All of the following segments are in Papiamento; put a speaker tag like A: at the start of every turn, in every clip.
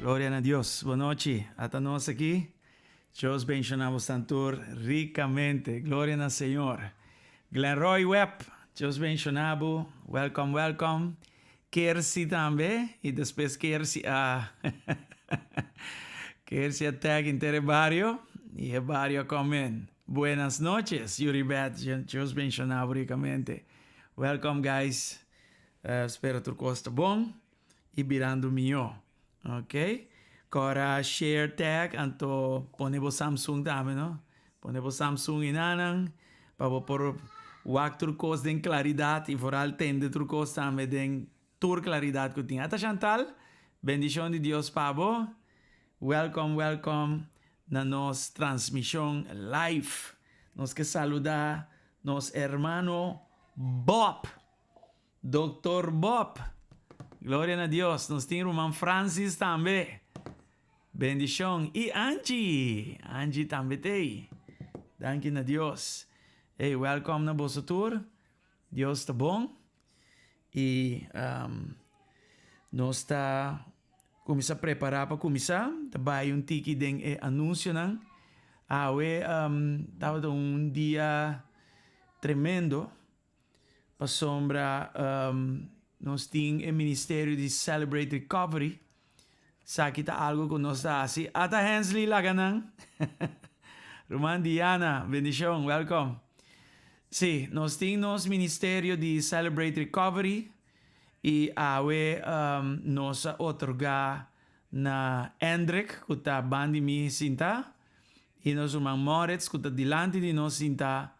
A: Gloria na Dios. Bon nochi. Ata nos aki. Dios benshoná bosnan tur rikamente. Gloria na Señor. Glenroy Webb, Dios benshoná bo. Welcome, welcome. Kersi tambe y despues Kersi a Kersi a tag inter e bario y e bario a come in. Buenas noches Yuribeth, Dios benshoná bo rikamente. Welcome guys. Spera tur cos ta bon y birando mihó. Ok. Cora share tag anto pone bo Samsung tambe no. Pone bo Samsung enanan pa bo por wak tur cos den claridad y vooral tende tur cos tambe den tur claridad cu tin. Ata Chantal, bendicion di Dios pa bo. Welcome, welcome na nos transmision live. Nos ke saluda nos hermano Bob. Doctor Bob. Gloria na Dios. Nos tin ruman Francis tambe. Bendicion. Y Angie. Angie tambe t'ey. Danki na Dios. Hey, welcome na boso tur. Dios ta bon. Y um, nos ta cuminsa prepara pa cuminsa. Ta bay un tiki den e anuncionan. Awe um, tabata un dia tremendo. Pasobra nos tin e ministerio di Celebrate Recovery. Esaki ta algo ku nos ta hasi. Ata Hensley laga nan. Ruman Diana, bendishon, welkom. Sí, nos tin nos ministerio di Celebrate Recovery i awe nos a otorgá na Endrick ku ta bandi mi sintá i nos ruman Moritz ku ta dilanti di nos sintá.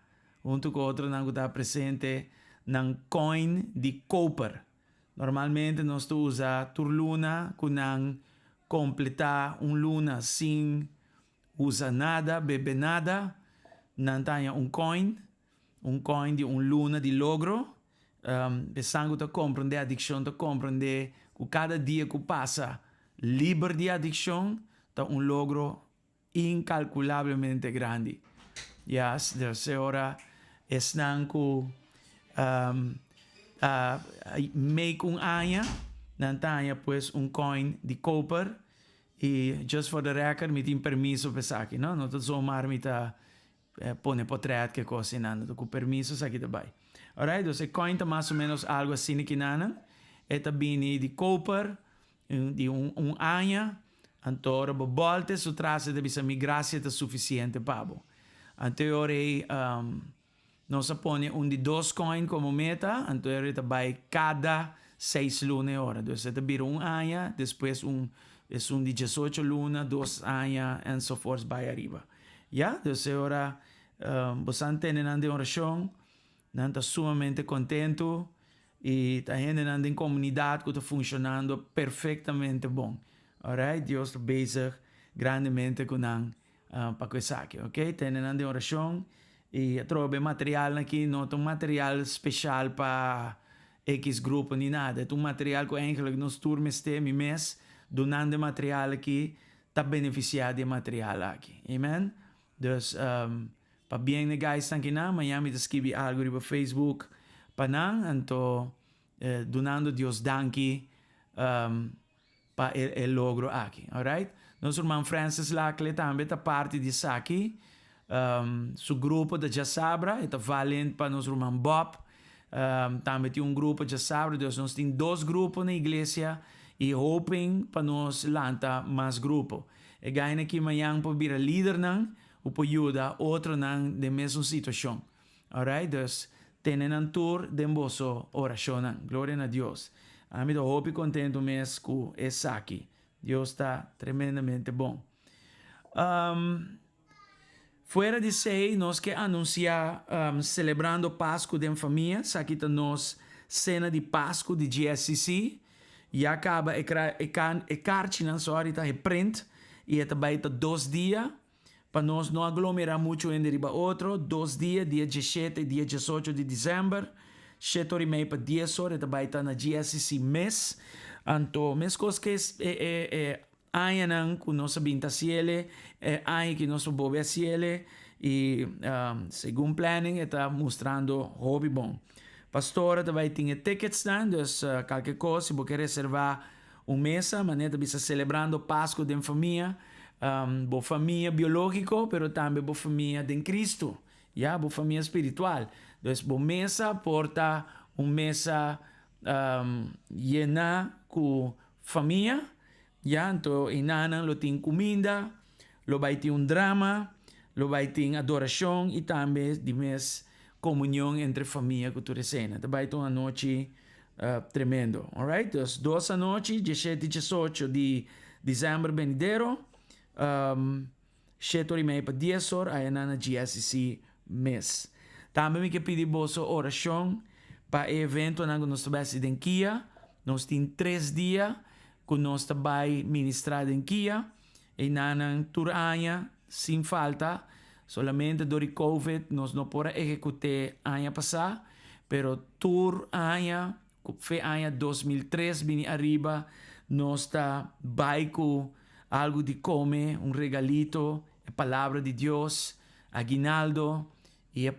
A: Huntu ku otronan ku ta presente nan coin di koper. Normalmente nos ta usa tur luna ku nan kompletá un luna sin usa nada, bebe nada, nan ta haña un coin, un coin di un luna di logro. Esnan ku ta komprendé adikshon ta komprendé ku kada dia ku pasa liber di adikshon ta un logro Incalculablemente grandi. Yes, dus e ora esnan cu a make un aña, nan ta haña pues un coin di koper y just for the record mi tin permiso pa esaki, no? No ta zomaar mi ta pone potret ke cos asina, no ta cu permiso esaki ta bay. Alright, dus e coin ta mas o menos algo asina kinanan, e ta bini di koper Di un aña, anto ora bo bòlta su tras e ta bisa mi grasia ta sufisiente pa bo. Anto e ora ei nos a pone un di dos coin komo meta, anto e ora ei ta bai kada seis luna e ora. Dus e ta bira un aña, despues un esun di diesocho luna, dos aña enzovoorts bai ariba. Ya, dus e ora bo sa tene nan den orashon, nan ta sumamente kontentu. I ta hendenan den komunidat ku ta funshonando perfektamente bon. Alright, Dios ta bezig grandemente ku nan. Pa ku esaki, ok. Tene nan den orashon i atrobe materialnan aki no ta un material speshal pa X grupo ni nada. E ta un material ku eigenlijk nos tur mester, mi mes dunando e material aki ta benefisiá di e material aki. Amen. Dus pabien na e guysnan kinan, mañan mi ta skibi algu riba Facebook pa nan, anto dunando Dios danki pa e logro aki. Alright. Nos ruman Francis Lacle tambe ta parti di esaki. Su grupo ta djasabra, e ta valent pa nos ruman Bob. Tambe tin un grupo djasabra, dus nos tin dos grupo na iglesia i hoping pa nos lanta mas grupo. E gainan aki mañan por bira lidernan ku por yuda otronan den mesun situashon. Alright, dus tene nan tur den boso orashonnan. Gloria na Dios. Ami ta hopi kontentu mes ku esaki. Dios ta tremendamente bon. Um, fuera di esei, nos ke anunsiá um, Selebrando Pasku den Famia. Esaki ta nos sena di Pasku di GSCC. Ya kaba e, e, e karchinan, sorry, ta geprint i e ta bai ta dos dia. Pa nos no aglomerá muchu hende riba otro, dos dia, dia diesshete i dia diesocho di desèmber, shete ora i mei pa dies ora, e ta bai ta na GSCC mes. Anto, meskos ku e e e añanan ku nos a bin ta hasiel, e aña ku nos a bobe hasiel, i segun planning e ta mustrando hopi bon. Pastora ta bai tin e ticketsnan, dus kalke kos si bo ke reservá Un mesa, manera ta bisa selebrando Pasku den famia, bo famia biológiko, pero tambe bo famia den Kristu, ya, bo famia spiritual. Dus bo mesa por ta un mesa yená ku famia, ya, anto enanan lo tin kuminda, lo bai tin un drama, lo bai tin adorashon i tambe di mes komunion entre famia ku tur esena. Ta bai ta un anochi Tremendo. Alright, dus dos anochi, diesshete i diesocho di december benidero, shete ora i mei pa dies or, aya nan na GSCC mes. Tambe mi ke pidi boso orashon pa e eventonan ku nos ta bai hasi den Kia. Nos tin tres dia ku nos ta bai ministrá den Kia. Einanan tur aña sin falta, solamente dor di covid nos no por a ehekut'é aña pasá, pero tur aña ku fe aña 2003 bini ariba nos ta bai ku algu di kome, un regalito, e palabra di Dios, aguinaldo i e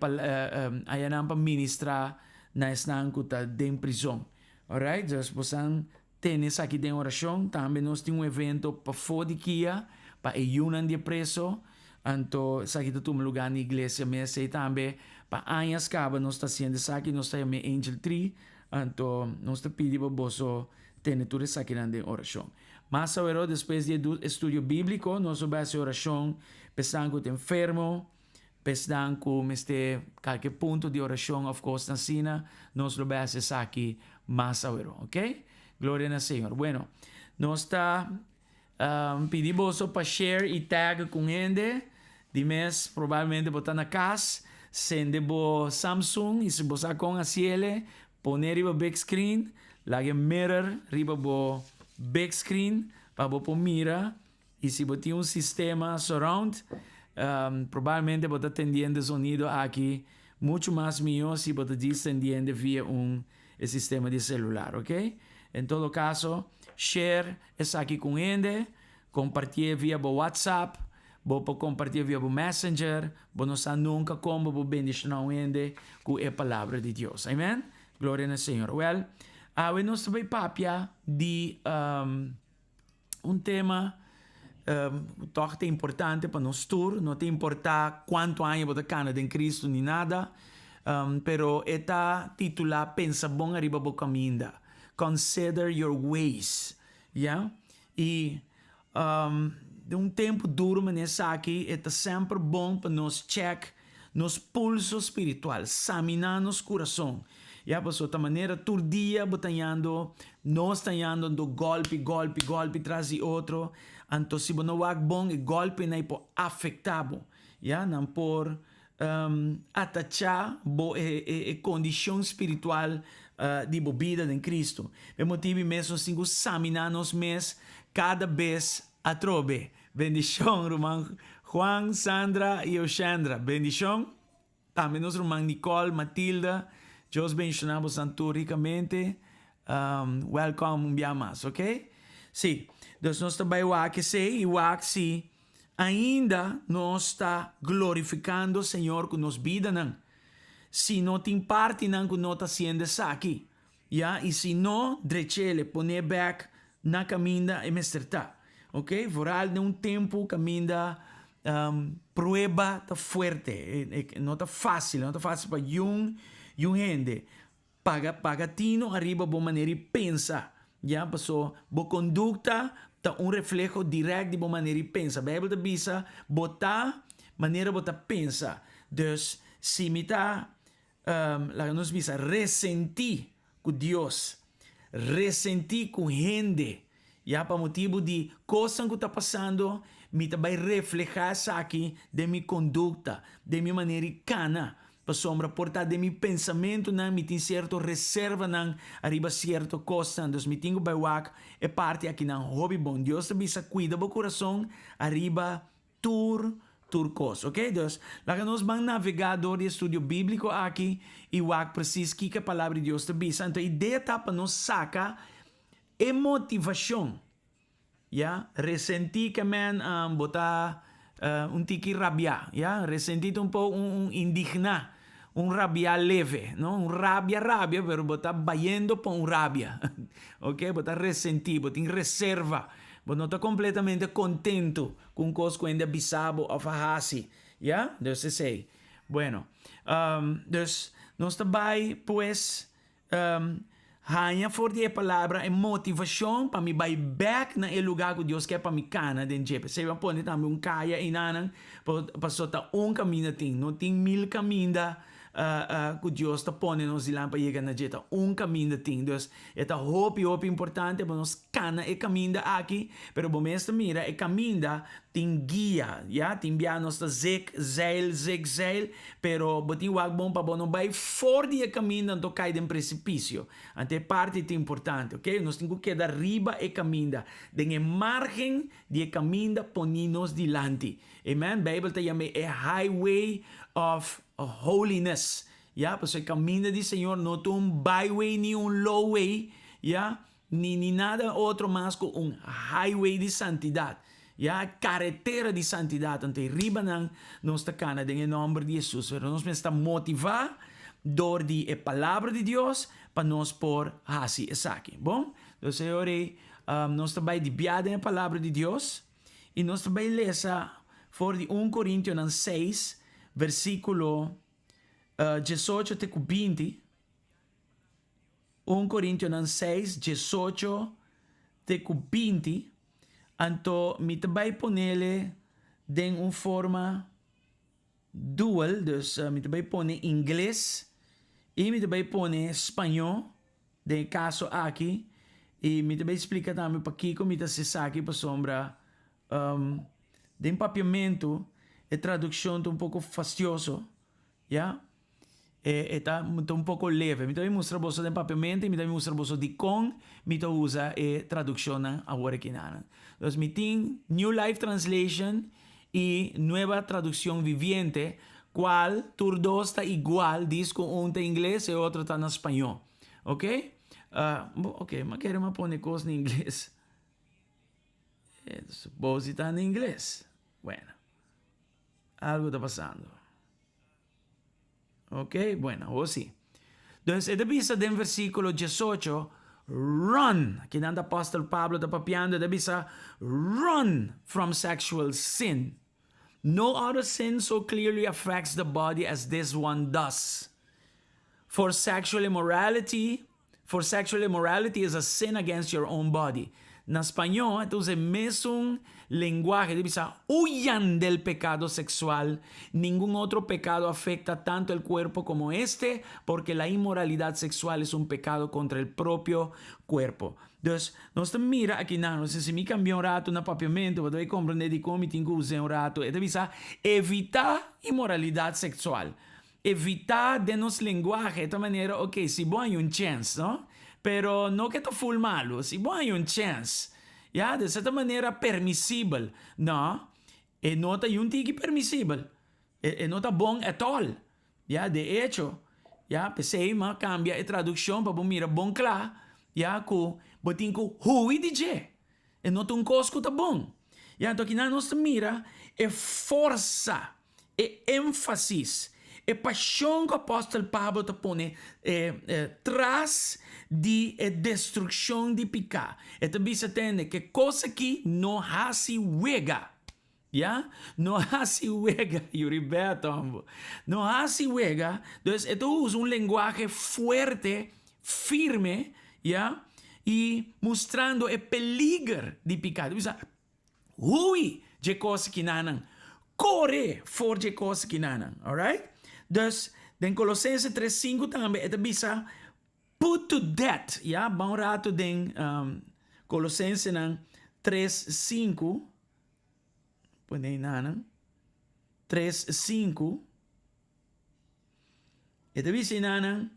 A: ayanan pa ministrá na esnan ku ta den prizon. Alright, dus bosan Tene esaki den orashon. Tambe nos tin un evento pafó di kia pa e yunan di e preso. Anto esaki ta tuma lugá na iglesia mes. Ei tambe pa añas kaba nos ta hasiendo esaki. Nos ta yam'é Angel Tree. Anto nos ta pidi pa boso tene tur esakinan den orashon. Mas aweró despues di e estudio bíbliko nos lo bai hasi orashon pa esnan ku ta enfermo, pa esnan ku mester kalke punto di orashon òf kosnan asina, nos lo bai hasi esaki mas aweró. Ok? Gloria na Señor. Bueno, nos ta pidi boso pa share i tag ku hende. Di mes probablemente bo ta na kas, sende bo Samsung i si bo sa kon hasiele, pone riba big screen, laga e mirror riba bo big screen pa bo por mira. I si bo tin un sistema surround, probablemente bo ta tendiendo e zonido aki muchu mas mihó si bo ta djis tendiendo via un e sistema di celular, ok? En todo caso, share esaki ku un hende, kompartié via bo WhatsApp, bo por kompartié via bo Messenger, bo no sa nunka kon bo por bendishoná un hende ku e Palabra di Dios. Amen? Gloria na Señor. Wèl, awe nos ta bai papia di Un tema ku tòg ta importante pa nos tur, no ta importá kuantu aña bo ta kana den Kristu ni nada, pero e ta titulá Pensa Bon Ariba Bo Kaminda, Consider Your Ways, ya. I den un tempu duru manera esaki e ta semper bon pa nos chèk nos pulso spiritual, saminá nos kurason. Ya, pasobra ta manera tur dia bo ta yando, nos ta yando anto gòlpi, gòlpi, gòlpi tras di otro, anto si bo no wak bon e gòlpinan ei por afektá bo, ya, nan por atachá bo e e kondishon spiritual di bo bida den Kristu. P'e motibu mes nos tin ku saminá nos mes kada bes atrobe. Bendishon ruman. Juan, Sandra i Oshandra, bendishon. Tambe nos ruman Nicole, Matilda, Dios bendishoná bosan tur rikamente. Welcome un bia mas, ok? Sí, dus nos ta bai wak esei i wak si ainda nos ta glorifikando Señor ku nos bidanan. Si no tin partinan ku no ta hasiendo esaki, ya, i si no, drech'ele, pon'é bèk na kaminda e mester ta. Ok, vooral den un tempu kaminda prueba ta fuerte, no ta fácil, no ta fácil pa yun yun hende paga paga tino ariba bo manera di pensa, ya, paso bo kondukta ta un refleho dirèkt di bo manera di pensa. Beibel ta bisa bo ta manera bo ta pensa. Dus si mi ta laga nos bisa resentí ku Dios, resentí ku hende, ya pa motibu di kosnan ku ta pasando, mi ta bai reflehá esaki den mi kondukta, den mi manera di kana, pasobra por ta den mi pensamentunan mi tin sierto reservanan ariba sierto kosnan, dus mi tin ku bai wak e parti akinan hopi bon. Dios ta bisa kuida bo kurason ariba Tur, tur kos. Ok, dus, laga nos ban navegá dor di e studio bíbliko aki i wak presis kiko e Palabra di Dios ta bisa. Anto e idea ta pa nos saka e motivashon. Ya, resentí ke men bo ta un tiki rabiá, ya, resentí ta un po un un indigná, un rabiá leve, no un rabia rabia, pero bo ta bayendo pa un rabia, ok, bo ta resentí, bo tin reserva. Bo no ta completamente contento cu un cos cu hende a bisa bo of a haci, ya? Dus esey. Bueno, dus nos ta bay pues haña for di e palabra e motivacion pa mi bay bek na e lugar cu Dios kier pa mi cana den dje. P'esey bo a pone tambe un caya eynanan, pasobra ta un caminda tin, no tin mil caminda ku Dios ta pone nos dilanti pa yega na dje ta un kaminda tin. Dus e ta hopi hopi importante pa nos kana e kaminda aki, pero bo mes ta mira e kaminda tin guia, ya, tin bia nos ta zig zeil zig zeil, pero bo tin wak bon pa bo no bai for di e kaminda anto kai den presipisio. Anto e parti ta importante, ok, nos tin ku keda riba e kaminda, den e margen di e kaminda poni nos dilanti. Amen, Bijbel ta yam'é e highway of holiness, ya, pasobra e kaminda di Señor no ta un byway ni un lowway, ya, ni ni nada otro mas ku un highway di santidat, ya, karetera di santidat, anto e riba nan nos ta kana den e nòmber di Hesus, pero nos mester ta motivá dor di e Palabra di Dios pa nos por hasi esaki. Bon, entonces e ora ei nos ta bai di bia den e Palabra di Dios. I nos ta bai lesa for di un Korintionan seis, versíkulo diesocho te ku binti. Un Korintionan seis, diesocho te ku binti. Anto mi ta bai ponele den un forma dual, dus mi ta bai pone ingles i mi ta bai pone spañó. Den e kaso aki, i mi ta bay splika tambe pakiko mi ta hasi esaki pasobra den papiamentu e tradukshon ta un poko fastioso, ya, e e ta ta un poko leve. Mi ta bay mustra boso den papiamentu i mi ta bay mustra boso dikon mi ta usa e tradukshonnan awor aki nan. Dus mi tin New Life Translation i Nueva Traducción Viviente, kual tur dos ta igual, dis ku un ta ingles e otro ta na spañó. Ok? Ok, m'a kere m'a pone kos na ingles. Suppose si ta na ingles. Bueno, algo ta pasando. Ok, bueno, awor si. Dus e ta bisa den versíkulo diesocho, Run! Kinan ta apòstel Pablo ta papiando, e ta bisa, Run from sexual sin. No other sin so clearly affects the body as this one does. For sexual immorality, for sexual immorality is a sin against your own body. Na spañó e ta usa e mesun lenguahe, e ta bisa, Huyan del pecado sexual, ningun otro pecado afecta tanto el cuerpo como este, porque la inmoralidad sexual es un pecado contra el propio cuerpo. Dus, nos ta mira akinan, nos si mi cambia un rato na papiamento, bo ta bay comprende dicon mi tin cu us'e un rato. E ta bisa, Evita inmoralidad sexual. Evitá den nos lenguahe ta manera, ok, si bo haña un chèns, no? Pero no ke ta ful malu, si bo haña un chèns, ya, di sierta manera permisibel, no? E no ta yun tiki permisibel. E no ta bon at all. Ya, de echo, ya, p'esei m'a kambia e tradukshon pa bo mira bon kla, ya, ku bo tin ku hui di dje. E no ta un kos ku ta bon. Ya, anto akinan nos ta mira e forsa, e énfasis, e pashon ku apòstel Pablo ta pone tras di e destrukshon di piká. E ta bisa tende ku e kos aki no hasi wega. Ya, no hasi wega, Yuribet hombo. No hasi wega, dus e ta usa un lenguahe fuerte, firme, ya, i mustrando e peliger di piká. Ta bisa, Hui dje kos kinanan, kore for dje kos kinanan. Alright? Dus, den Kolosense 3:5 tambe e ta bisa, Put to death, ya, ban un ratu den Kolosensenan 3:5. Pone nanan. 3, 5. E ta bisa nanan,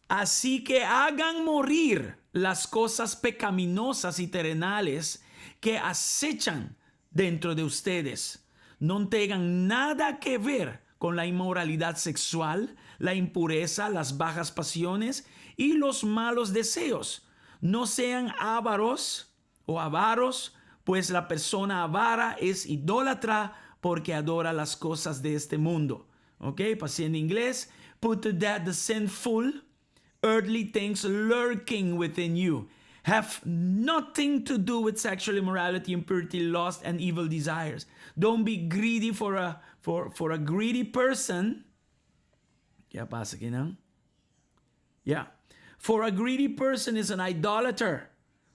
A: Así que hagan morir las cosas pecaminosas y terrenales que acechan dentro de ustedes. No tengan nada que ver con la inmoralidad sexual, la impureza, las bajas pasiones y los malos deseos. No sean ávaros o avaros, pues la persona avara es idólatra porque adora las cosas de este mundo. Ok, pasé en inglés. Put to death the sinful, earthly things lurking within you. Have nothing to do with sexual immorality, impurity, lust, and evil desires. Don't be greedy for a for for a greedy person. Kiko a pasa akinan? Yeah. For a greedy person is an idolater,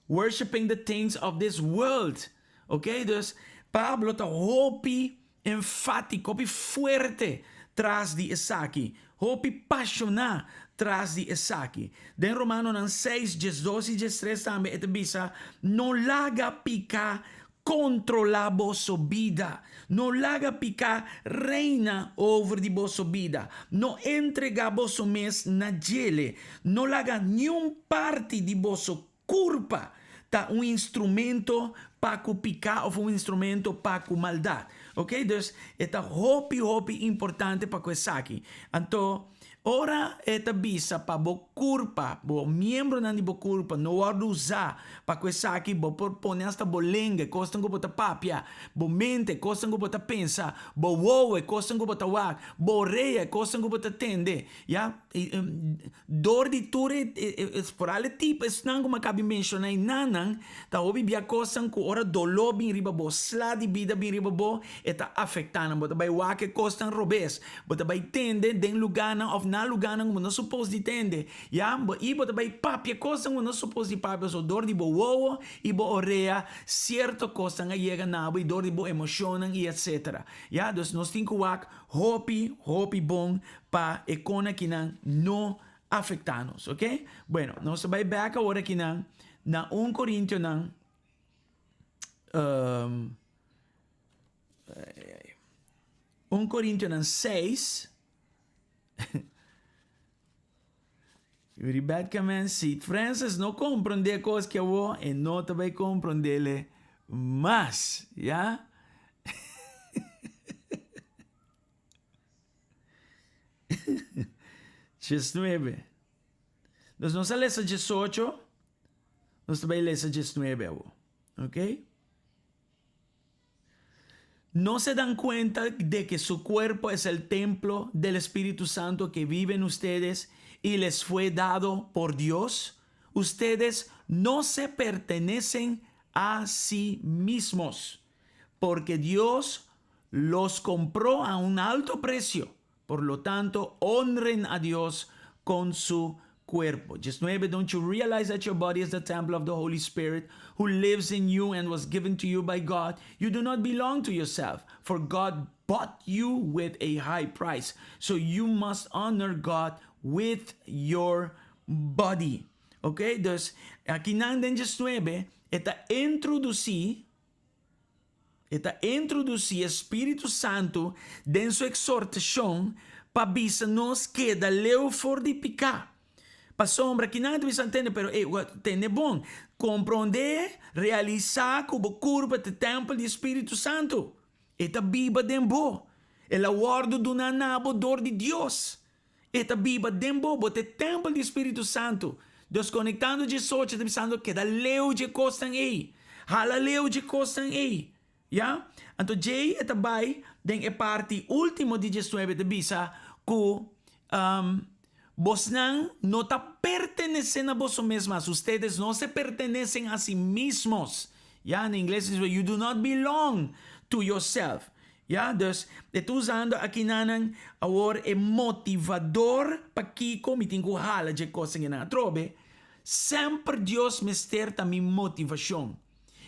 A: worshiping the things of this world. Ok, dus Pablo ta hopi enfático, hopi fuerte tras di esaki, hopi pashoná tras di esaki. Den Romanonan 6, 12 i 13 tambe e ta bisa, No laga piká Kontrolá boso bida. No laga piká reina over di boso bida. No entregá boso mes na djele. No laga niun parti di boso kurpa ta un instrumento pa ku piká òf un instrumento pa ku maldat. Oke, dus e ta hopi hopi importante pa ku esaki. Anto, Ora e ta bisa pa bo kurpa, bo miembronan di bo kurpa no wòrdu usá pa ku esaki, bo por pone asta bo lenga, e kosnan ku bo ta papia, bo mente, e kosnan ku bo ta pensa, bo wowo, e kosnan ku bo ta wak, bo orea, e kosnan ku bo ta tende, ya. Dor di tur e foral e tipo esnan ku mi a kabi menshoná enanan, ta hopi bia kosnan ku ora doló bin riba bo, sla di bida bin riba bo, e ta afektá nan. Bo ta bai wak e kosnan robes. Bo ta bai tende den lugánan òf na lugánan ku bo no supos di tende, ya. Bo i bo ta bai papia kosnan ku bo no supos di papia, so dor di bo wowo i bo orea sierto kosnan a yega na bo i dor di bo emoshonnan i etsetera, ya. Dus nos tin ku wak hopi, hopi bon pa e kon akinan no afektá nos, oke. Bueno, nos ta bai bèk awor akinan na un Korintionan, Un Korintionan 6. Rebecca men, si Francis no komprondé kos ki awo, e no ta bai komprondele mas, ya? 19. Nos nos a lesa 18, nos ta bai lesa 19 awo. Ok? No se dan cuenta de que su cuerpo es el templo del Espíritu Santo que vive en ustedes y les fue dado por Dios? Ustedes no se pertenecen a sí mismos, porque Dios los compró a un alto precio. Por lo tanto, honren a Dios con su cuerpo. 19, don't you realize that your body is the temple of the Holy Spirit who lives in you and was given to you by God? You do not belong to yourself, for God bought you with a high price. So you must honor God with your body. Ok, dus akinan den 19 e ta introdusí E ta introdusí e spiritu santu den su eksortashon pa bisa nos keda leu for di piká. Pasobra kinan ta bisa tende, pero ey, tende bon, komprondé, realisá ku bo kurpa ta e tèmpel di e spiritu santu. E ta biba den bo. El a wòrdu duná na bo dor di Dios. E ta biba den bo. Bo ta e tèmpel di Spiritu Santu. Dus konektando dje socha ta bisando keda leu dje kosnan ei. Hala leu dje kosnan ei. Ya? Anto djei e ta bai den e parti último di diesnuebe ta bisa ku bosnan no ta pertenesé na boso mes mas, ustedes no se pertenecen a si mismos. Ya, na ingles ta bisa you do not belong to yourself. Ya, dus e ta usando akinanan awor e motivador pakiko mi tin ku hala dje kosnan enan atrobe. Semper Dios mester ta mi motivashon.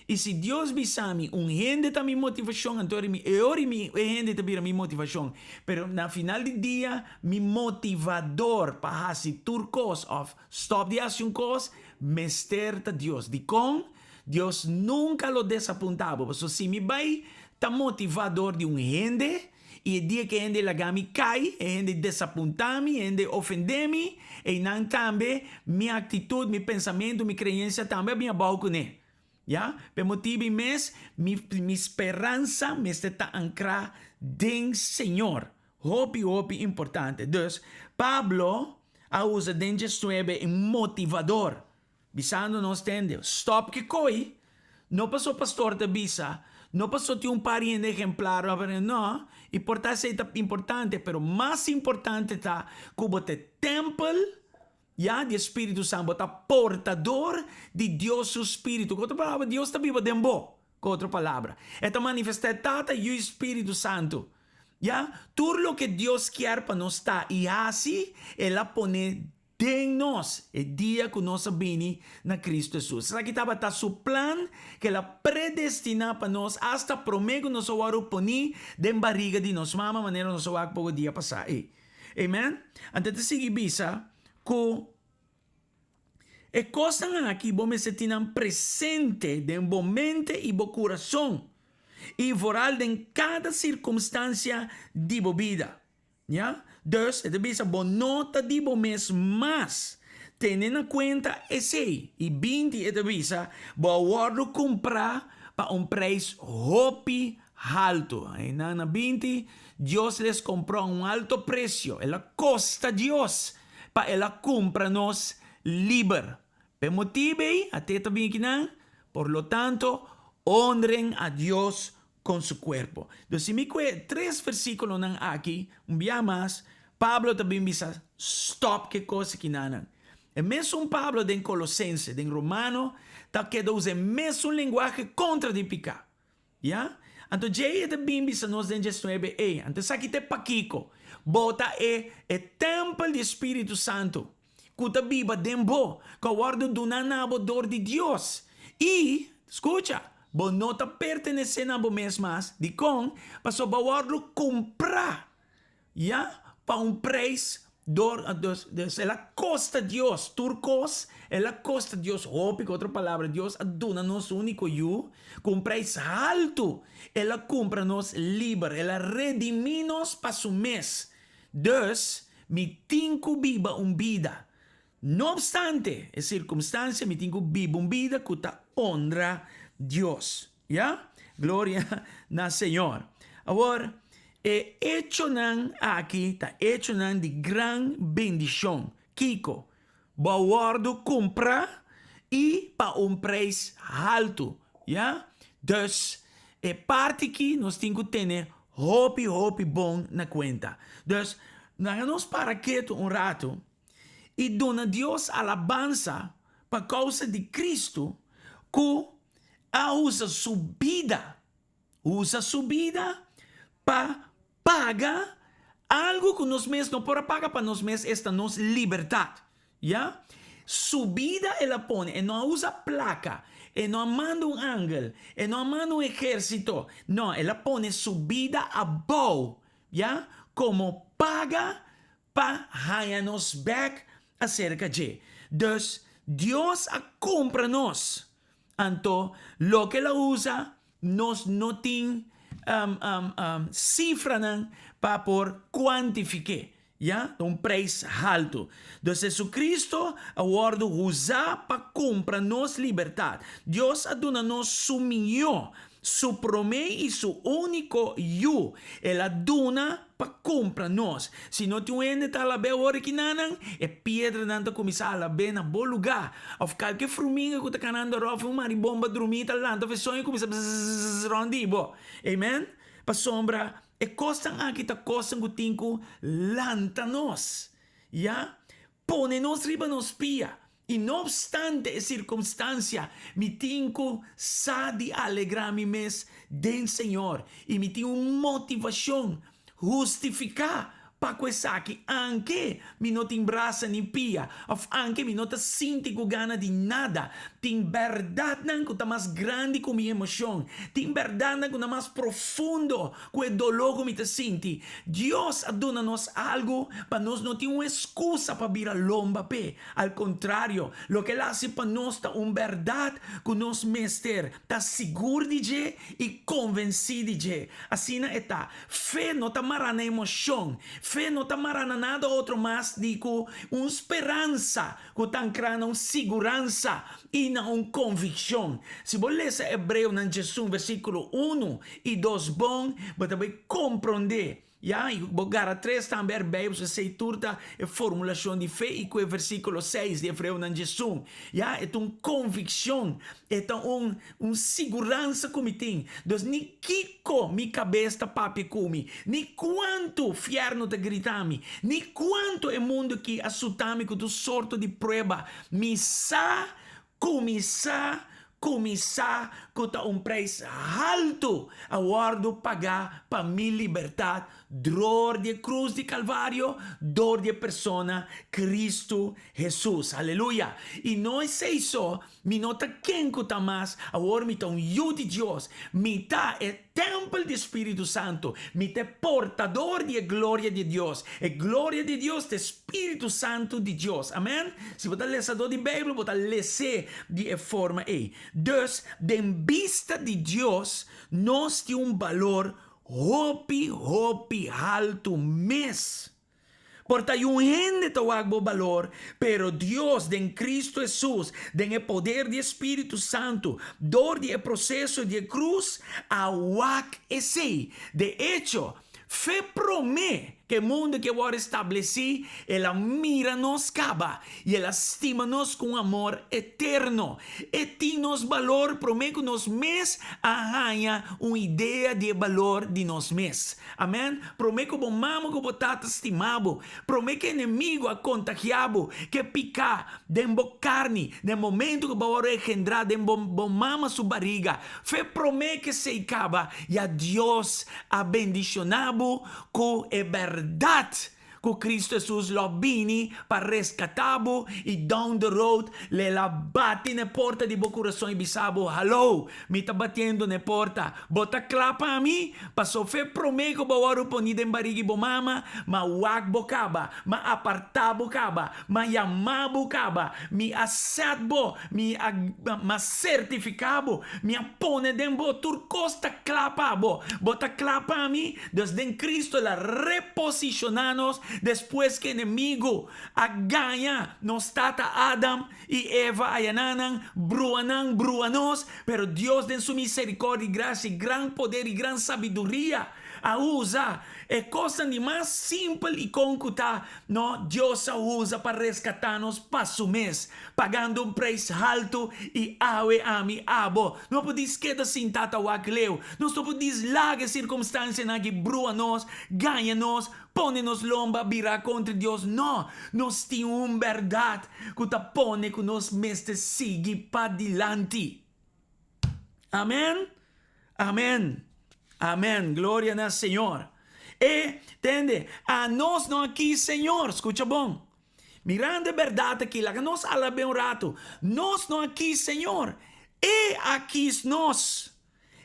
A: I si Dios bisa mi un hende ta mi motivashon, anto ora mi e ora mi e hende ta bira mi motivashon. Pero na final di dia mi motivador pa hasi tur kos òf stòp di hasi un kos mester ta Dios. Dikon? Dios nunka lo desapuntá bo. Pasobra si mi bai ta motivá dor di un hende i e dia ku e hende laga mi kai, e hende desapuntá mi, e hende ofendé mi, einan tambe mi aktitut, mi pensamentu, mi kreensia tambe a bin abou kuné. Ya, p'e motibu ei mes, mi mi speransa mester ta ankrá den Señor. Hopi, hopi importante. Dus, Pablo a usa den diesnuebe e motivador, bisando nos tende, stòp ki koi, no paso pastor ta bisa, no paso tin un par hende ehemplar, no, i por ta esei ta importante, pero mas importante ta ku bo ta e tèmpel Ya, di e Spiritu Santu. Bo ta portador di Dios su Spiritu. Ku otro palabra, Dios ta biba den bo. Ku otro palabra, e ta manifestá e Tata, Yu i Spiritu Santu. Ya, tur loke Dios kier pa nos ta i hasi, El a pone den nos e dia ku nos a bini na Kristu Hesus. Esaki tabata Su plan ku El a predestiná pa nos asta promé ku nos a wòrdu poní den bariga di nos mama, manera nos a wak poko dia pasá ei. Amen. Anto ta sigui bisa ku e kosnan aki bo mester tin nan presente den bo mente i bo kurason, i vooral den kada sirkumstansia di bo bida. Ya? Dus, e ta bisa bo no ta di bo mes mas. Tene na kuenta esei. I binti e ta bisa bo a wòrdu kumprá pa un preis hopi haltu. Einan na 20, Dios les compró a un alto precio. El a costa Dios pa el a cumpra nos liber. P'e motibu ei, até ta bin akinan, por lo tanto, honren a Dios con su cuerpo. Dus si mi cue tres versiculonan aki, un bia mas, Pablo ta bin bisa, stop ke cos akinanan. E mesun Pablo den Colosense, den Romano, ta keda usa e mesun lenguahe contra di pica. Ya? Anto djei e ta bin bisa nos den diesnuebe ei. Anto esaki ta e pakiko. Bo ta e e tèmpel di e Spiritu Santu ku ta biba den bo, ku a wòrdu duná na bo dor di Dios. I, skucha, bo no ta pertenesé na bo mes mas. Dikon? Pasobra bo a wòrdu kumprá. Ya, pa un prijs door, dus, dus el a kosta Dios tur kos, el a kosta Dios hopi, ku otro palabra, Dios a duna nos su úniko Yu ku un prijs haltu, el a kumpra nos liber, el a redimí nos pa su mes. Dus, mi tin ku biba un bida, no opstante e sirkumstansia, mi tin ku biba un bida ku ta honra Dios. Ya? Gloria na Señor. Awor, e echonan aki ta echonan di gran bendishon. Kiko? Bo a wòrdu kumprá i pa un preis haltu. Ya? Dus, e parti ki nos tin ku tene hopi, hopi bon na kuenta. Dus, laga nos para ketu un ratu i duna Dios alabansa pa kousa di Kristu ku a usa su bida, usa su bida pa paga algu ku nos mes no por a paga pa nos mes, esta nos libertat. Ya? Su bida el a pone, e no a usa plaka, e no a manda un angel, e no a manda un ehérsito, no, el a pone su bida abou, ya, komo paga pa haña nos bèk aserka dje. Dus, Dios a kumpra nos. Anto, loke el a usa, nos no tin sifranan pa por kuantifik'é, ya, ta un preis haltu. Dus Jesucristo a wòrdu usá pa kumpra nos libertat. Dios a duna nos su mihó. Su promé i su úniko Yu, el a duna pa kumpra nos. Si no tin un hende ta alab'é awor aki nanan, e piedranan ta kuminsá alab'é na bo lugá. Òf kalke fruminga ku ta kanando ròf un maribomba drumí ta lanta òf e soño kuminsá bzzz rònt di bo. Amen? Pasobra e kosnan aki ta kosnan ku tin ku lanta nos. Ya? Pone nos riba nos pia, i no opstante e sirkumstansia, mi tin ku sa di alegrá mi mes den Señor, i mi tin un motivashon hustifiká pa ku esaki, anke mi no tin brasa ni pia, òf anke mi no ta sinti ku gana di nada. Tin bèrdatnan ku ta mas grandi ku mi emoshon. Tin bèrdatnan ku ta mas profundo Ku e doló ku mi ta sinti, Dios a duna nos algu pa nos no tin un eskusa pa bira lomba p'e. Al kontrario, loke el hasi pa nos ta un bèrdat ku nos mester ta sigur di dje i konvensí di dje. Asina e ta. Fe no ta mará na emoshon. Fe no ta mará na nada otro mas di ku un speransa ku ta ankrá na un siguransa i na un konvikshon. Si bo lesa Hebreonan 11 versíkulo unu i dos bon, bo ta bai komprondé. Ya, i bo gara tres tambe erbij, pasobra esei tur ta e formulashon di fe i ku e versíkulo seis di Hebreonan 11. Ya, e ta un konvikshon, e ta un un siguransa ku mi tin. Dus ni kiko mi kabes ta papia ku mi, ni kuantu fièrnu ta grita mi, ni kuantu e mundu aki a suta mi ku tur sorto di prueba, mi sa ku mi sa ku mi sa ku ta un preis haltu a wòrdu pagá pa mi libertat dor di e krus di Kalvario, dor di e persona Kristu Hesus. Aleluya! I no esei so, mi no ta ken ku ta mas, awor mi ta un yu di Dios. Mi ta e tèmpel di Spiritu Santu. Mi ta e portador di e gloria di Dios. E gloria di Dios ta e Spiritu Santu di Dios. Amen? Si bo ta lesadó di Beibel, bo ta les'é di e forma ei. Dus, den bista di Dios, nos tin un balor hopi, hopi haltu mes. Por ta un hende ta wak bo balor, pero Dios den Cristo Hesus, den e poder di e Spiritu Santu, dor di e proceso di e cruz, a wak esey. De echo, fe prome ke mundo ke wor estableci, El a mira nos caba y El a stima nos cu un amor eterno. E tin nos balor prome cu nos mes a haña un idea di e balor di nos mes. Amen. Prome ku bo mama ku bo tata stima bo, prome ku enemigo a kontagia bo ku e piká den bo karni, den momento ku bo a wòrdu engendrá den bo bo mama su bariga, fe prome ku esei kaba, ya Dios a bendishoná bo ku e bèrdat ku Kristu Hesus lo bini pa reskatá bo i down the road l'el a bati na e porta di bo kurason i bisa bo, Hallo, mi ta batiendo na e porta, bo ta kla pa mi? Paso fe promé ku bo wòrdu poní den barigi bo mama, m'a wak bo kaba, m'a apartá bo kaba, m'a yamá bo kaba, mi a sèt bo, mi a m'a sertifiká bo, mi a pone den bo, tur kos ta kla pa bo, bo ta kla pa mi? Dus den Cristo el a reposiciona nos despues cu enemigo a gaña nos tata Adam y Eva aya nan brua nan brua nos, pero Dios den su misericordia y gracia y gran poder y gran sabiduria a usa e cosnan di mas simpel y con cu ta no Dios a usa pa rescata nos pa su mes pagando un prijs halto y awe ami abo no por dis keda sinta ta wak leu, nos no por dis laga e circumstancianan aki brua nos, gaña nos, pone nos lomba bira contra Dios, no, nos tin un berdad cu ta pone cu nos mester sigui padilanti. Amen! Amen! Amen! Gloria na Señor! E, tende, anos no a kies Señor, scucha bon. Mirando e bèrdat aki, laga nos alab'é un ratu. Nos no a kis Señor, E a kis nos.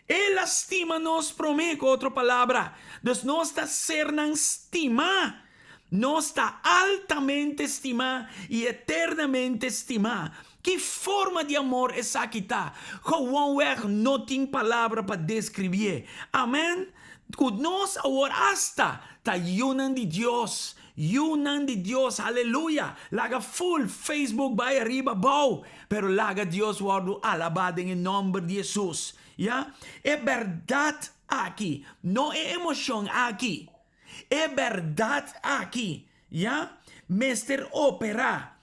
A: El a stima nos promé, ku otro palabra, dus nos ta sernan stimá. Nos ta altamente stimá i eternamente stimá. Ki forma di amor esaki ta? Gewoonweg no tin palabra pa deskribié. Amèn! Ku nos awor asta ta yunan di Dios. Yunan di Dios, aleluya! Laga full Facebook bai ariba abou, pero laga Dios wòrdu alabá den e nòmber di Hesus. Ya? E bèrdat aki, no e emoshon aki. E bèrdat aki, ya, mester operá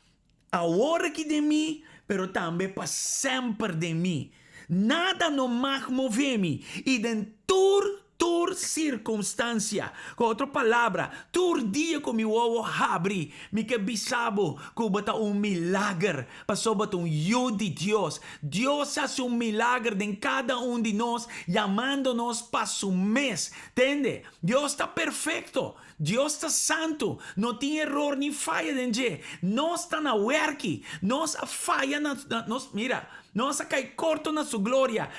A: awor aki den mi, pero tambe pa semper den mi. Nada no mag move mi, i den tur, tur sirkunstansia. Ku otro palabra, tur dia ku mi wowo habri, mi ke bisa bo ku bo ta un milager, pasobra bo ta un yu di Dios. Dios hasi un milager den kada un di nos, yamando nos pa su mes. Tende? Dios ta perfekto. Dios ta santu. No tin eror ni faya den dje. Nos ta na wèrki. Nos a faya na, nos, mira, nos a kai korto na su gloria.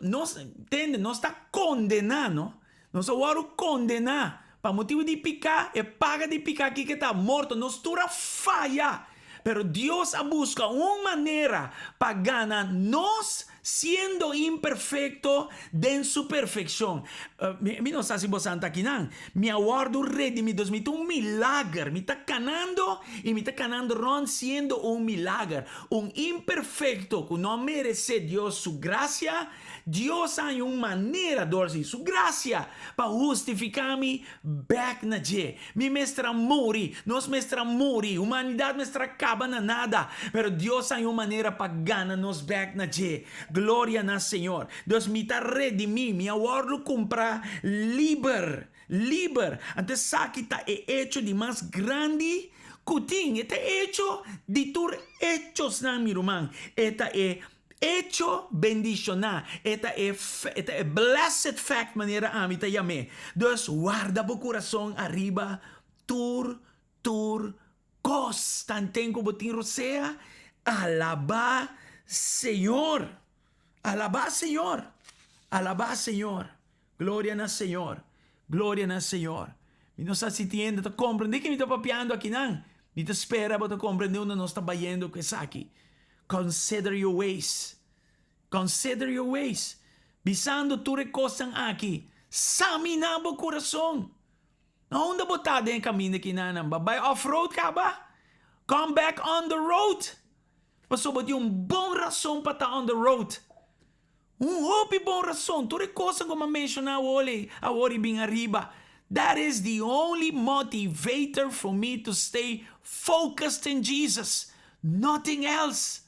A: Nos, tende, nos ta kondená, no? Nos a wòrdu kondená pa motibu di piká, e paga di piká kiko ta? Morto. Nos tur a faya. Pero Dios a buska un manera pa gana nos siendo imperfekto den su perfekshon. Mi no sa si bosan ta akinan. Mi a wòrdu redimí. Dus mi ta un milager. Mi ta kanando i mi ta kanando rònt siendo un milager. Un imperfekto ku no a meresé Dios su grasia, Dios a haña un manera dor di su grasia pa hustifiká mi bèk na dje. Mi mester a muri, nos mester a muri, humanidat mester a kaba na nada, pero Dios a haña un manera pa gana nos bèk na dje. Gloria na Señor. Dus mi ta redimí, mi a wòrdu kumprá liber, liber. Anto esaki ta e echo di mas grandi ku tin. E ta e echo di tur echosnan, mi ruman. E ta e Echo bendishoná, e ta e e ta e blessed fact manera ami ta yam'é. Dus warda bo kurason ariba tur tur kos. Tanten ku bo tin rosea, alabá Señor. Alabá Señor. Alabá Señor. Gloria na Señor. Gloria na Señor. Mi no sa si tin hende ta komprendé ke mi ta papiando akinan. Mi ta spera bo ta komprendé unda nos ta bayendo ku esaki. Consider your ways. Consider your ways. Bisando tur e kosnan aki, saminá bo kurason. Na unda bo ta den e kaminda kinanan? Bo a bai off road kaba? Come back on the road. Pasobra bo tin un bon rason pa ta on the road. Un hopi bon rason, tur e kosnan ku mi a menshoná awor i bin ariba. That is the only motivator for me to stay focused in Jesus. Nothing else.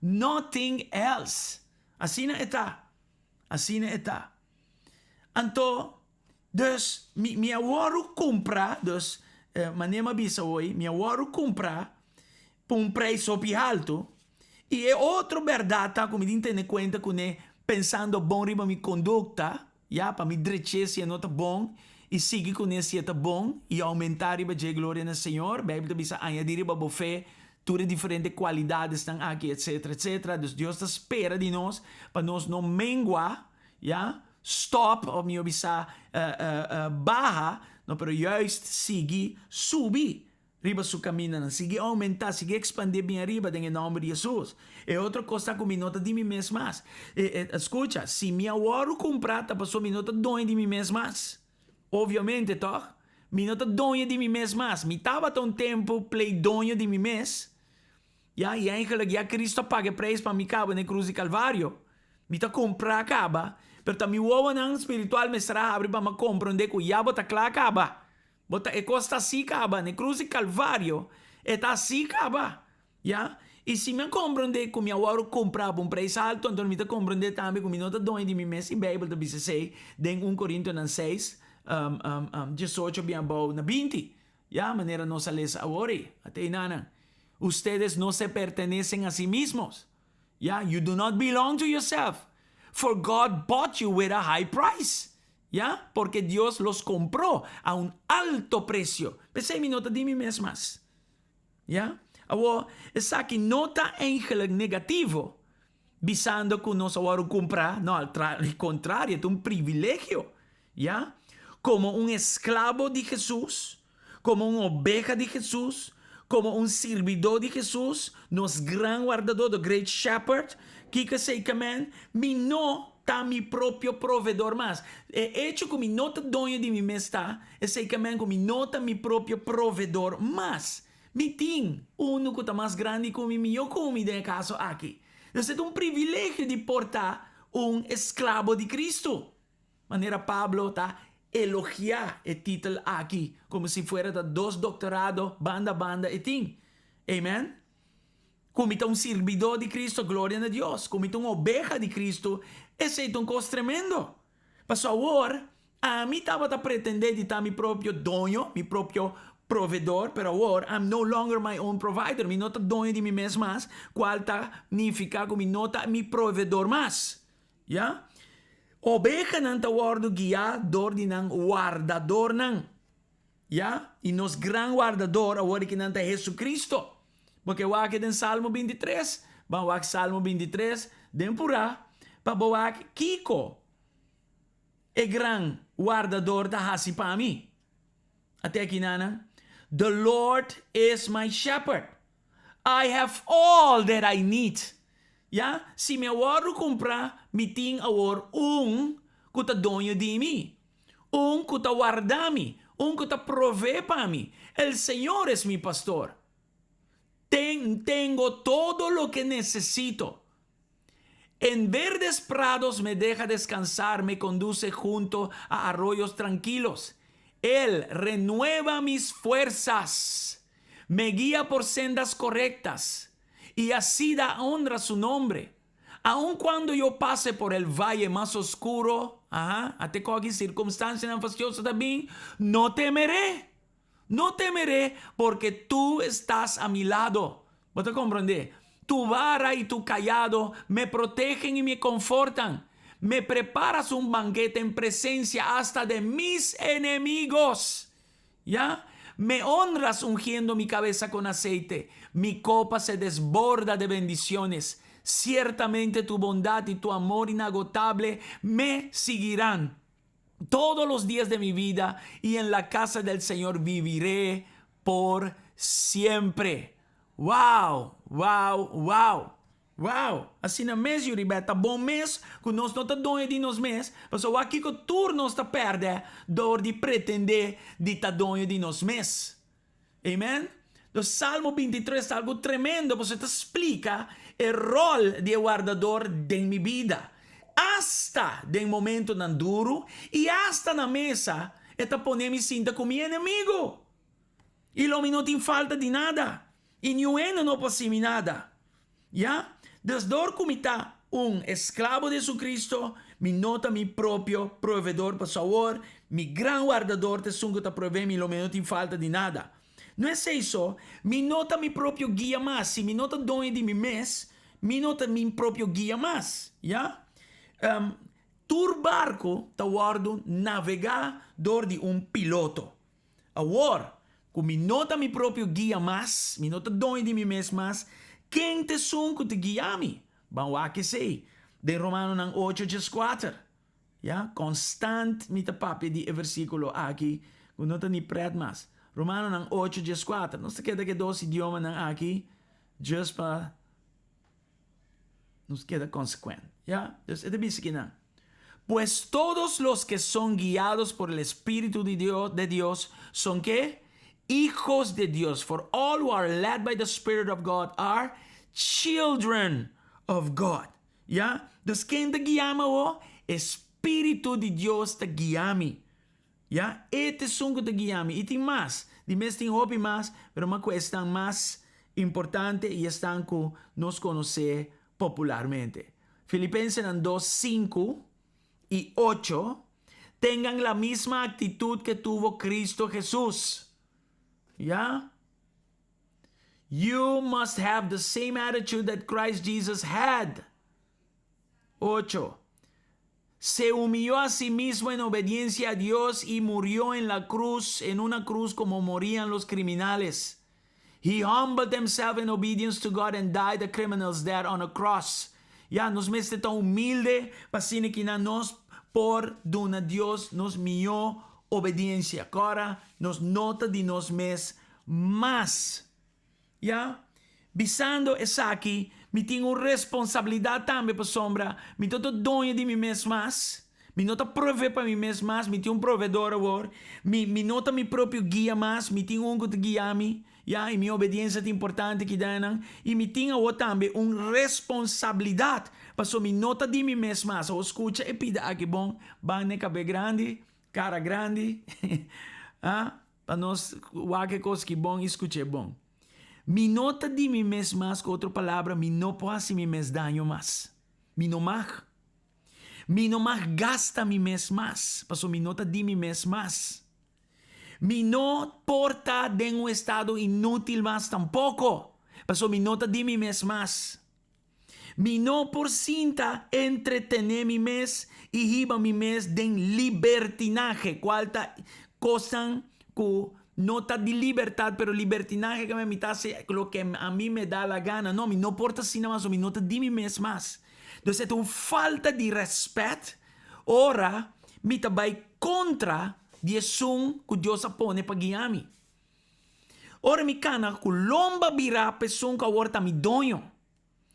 A: Nothing else. Asina e ta. Asina e ta. Anto, dus, mi, mi a wòrdu kumprá, dus, manera mi a bisa awor, mi a wòrdu kumprá pa un preis hopi haltu. I e otro bèrdat ta ku mi tin tene kuenta kuné pensando bon riba mi kondukta, ya, pa mi drech'é si e no ta bon i sigui kuné si e ta bon i oumentá riba dje, gloria na Señor. Beibel ta bisa añadí riba bo fe tur e diferente kualidadesnan aki, etsetera, etsetera. Dus Dios ta spera di nos pa nos no mengua, ya, stòp òf mihó bisa baha, no, pero juist sigui subi Riba su kamindanan. Sigui oumentá, sigui ekspandé bin ariba den e nòmber di Hesus. E otro kos ta ku mi no ta di mi mes mas. E, e, skucha, si mi a wòrdu kumprá ta pasobra mi no ta doño di mi mes mas. Obviamente, tòg? Mi no ta doño di mi mes mas. Mi tabata un tempu plei doño di mi mes. Ya, i eigenlijk ya Cristo a paga e preis pa mi kaba na e krus di Kalvario. Mi ta kumprá kaba, pero ta mi wowonan spiritual mester a habri pa mi a komprondé ku ya bo ta kla kaba. Bo ta e kos ta así kaba, na e krus di Kalvario e ta así kaba, ya. I si mi a komprondé ku mi a wòrdu kumprá pa un preis altu, anto mi ta komprondé tambe ku mi no ta doño di mi mes, i Beibel ta bisa esei den un Korintonan seis, diesocho bin abou na binti, ya, manera nos a lesa awor ei. A ta einanan, Ustedes no se pertenecen a sí mismos, ya, you do not belong to yourself, for God bought you with a high price. Ya, porque Dios los compró a un alto precio. P'esei mi no ta di mi mes mas. Ya? Awor, esaki no ta eigenlijk negativo, bisando cu nos a wòrdu cumprá. No, al contrario, e ta un privilegio. Ya? Como un esclavo di Jesús, como un obeha di Jesús, como un sirbidó di Jesús, nos Gran Wardadó, the Great Shepherd, kiko esei ke men? Mi no ta mi propio proveedor mas. E echo ku mi no ta doño di mi mes ta, esei ke men ku mi no ta mi propio proveedor mas. Mi tin unu ku ta mas grandi ku mi, mihó ku mi den e kaso aki. Entonces e ta un privilegio di por ta. Un esklabo di Kristu. Manera Pablo ta elogiá e titel aki komo si fuera ta dos doktorado banda banda e tin. Amen. Ku mi ta un sirbidó di Kristu, gloria na Dios. Ku mi ta un obeha di Kristu, esei ta un kos tremendo. Pasobra awor, ami tabata pretendé di ta mi propio doño, mi propio provedor, pero awor, I'm no longer my own provider, mi no ta doño di mi mes mas, kual ta nifiká ku mi no ta mi provedor mas. Ya. Obehanan ta wòrdu guiá dor di nan wardadornan. Ya. I nos gran wardador awor ki nan ta Jesucristo. Bo ke wak den Salmo 23? Ban wak Salmo 23 den purá pa bo wak kiko e gran wardador ta hasi pa mi. Ate aki nana. The Lord is my shepherd. I have all that I need. Ya, si mi a wòrdu kumprá, mi tin awor un ku ta doño di mi, un ku ta warda mi, un ku ta proveé pa mi. El Señor es mi pastor. Ten, tengo todo lo que necesito. En verdes prados me deja descansar, me conduce junto a arroyos tranquilos. Él renueva mis fuerzas, me guía por sendas correctas y así da honra a su nombre. Aun cuando yo pase por el valle más oscuro, ajá, ate koki sirkunstansianan fastioso también, no temeré. No temeré porque tú estás a mi lado. Bo ta komprondé? Tu vara y tu cayado me protegen y me confortan. Me preparas un banquete en presencia hasta de mis enemigos. ¿Ya? Me honras ungiendo mi cabeza con aceite. Mi copa se desborda de bendiciones. Ciertamente tu bondad y tu amor inagotable me seguirán todos los días de mi vida y en la casa del Señor viviré por siempre. Wow! Asina mes, Yuribet, ta bon mes ku nos no ta doño di nos mes, pasobra wak kiko tur nos ta pèrdè dor di pretendé di ta doño di nos mes. Amen? Dus Salmo 23 ta algu tremendo pasobra e ta splika e ròl di e wardador den mi bida. Asta den momentonan duru i asta na mesa e ta pone mi sinta ku mi enemigu. I lo mi no tin falta di nada, i niun hende no por hasi mi nada. Ya? Dus dor ku mi ta un esklabo di Jesucristo, mi no ta mi propio proveedor, pasobra awor mi gran wardador ta esun ku ta provee mi, lo mi no tin falta di nada. No esei so, mi no ta mi propio guia mas. Si mi no ta doño di mi mes, mi no ta mi propio guia mas. Ya? Tur barku ta wòrdu navegá dor di un piloto. Awor ku mi no ta mi propio guia mas, mi no ta doño di mi mes mas, ken ta esun ku ta guia mi? Ban wak esei den Romanonan 8:14. Ya, konstant mi ta papia di e versíkulo aki ku no ta ni prèt mas. Romanonan 8:14. Nos ta keda ku e dos idiomanan aki just pa nos keda konsekuent. Ya, dus e ta bisa kinan: Pues todos los que son guiados por el Espíritu de Dios, de Dios son ¿qué? Hijos de Dios. For all who are led by the Spirit of God are children of God. Ya? Dus ken ta guia mi awor? E Spiritu di Dios ta guia mi. Ya? E ta esun ku ta guia mi. I tin mas. Di mes tin hopi mas, pero mi a ku esnan mas importante i esnan ku nos konosé popularmente. Filipensenan 2, 5 i 8. Tengan la misma actitud que tuvo Cristo Jesús. Ya? You must have the same attitude that Christ Jesus had. 8. Se humilló a sí mismo en obediencia a Dios y murió en la cruz, en una cruz como morían los criminales. He humbled himself in obedience to God and died a criminal's death on a cross. Ya, nos mester ta humilde pa asina ku nos por duna Dios nos mihó obediensia. Awor, nos no ta di nos mes mas. Ya? Bisando esaki, mi tin un responsabilidat tambe pasobra, mi no ta doño di mi mes mas, mi no ta provee pa mi mes mas, mi tin un proveedor awor, mi no ta mi propio guia mas, mi tin un ku ta guia mi, ya, i mi obediensia ta importante akinan, i mi tin awor tambe un responsabilidat. Paso mi no ta di mi mes mas. Awor skucha e pida aki bon, ban n'e kabe grandi, kara grandi, ah, pa nos wak e kos ki bon i skuch'é bon. Mi no ta di mi mes mas, ku otro palabra, mi no por hasi mi mes daño mas. Mi no mag. Mi no mag gasta mi mes mas, paso mi no ta di mi mes mas. Mi no por ta den un estado inútil mas tampoko, paso mi no ta di mi mes mas. Mi no por sinta entretené mi mes i hiba mi mes den libertinahe, kual ta kosnan ku no ta di libertat, pero libertinahe ke mi ta hasi loke ami me da la gana. No, mi no por ta asina mas, mi no ta di mi mes mas. Dus e ta un falta di rèspèt ora mi ta bai kontra di esun ku Dios a pone pa guia mi. Ora mi kana ku lomba birá pa esun ku awor ta mi doño.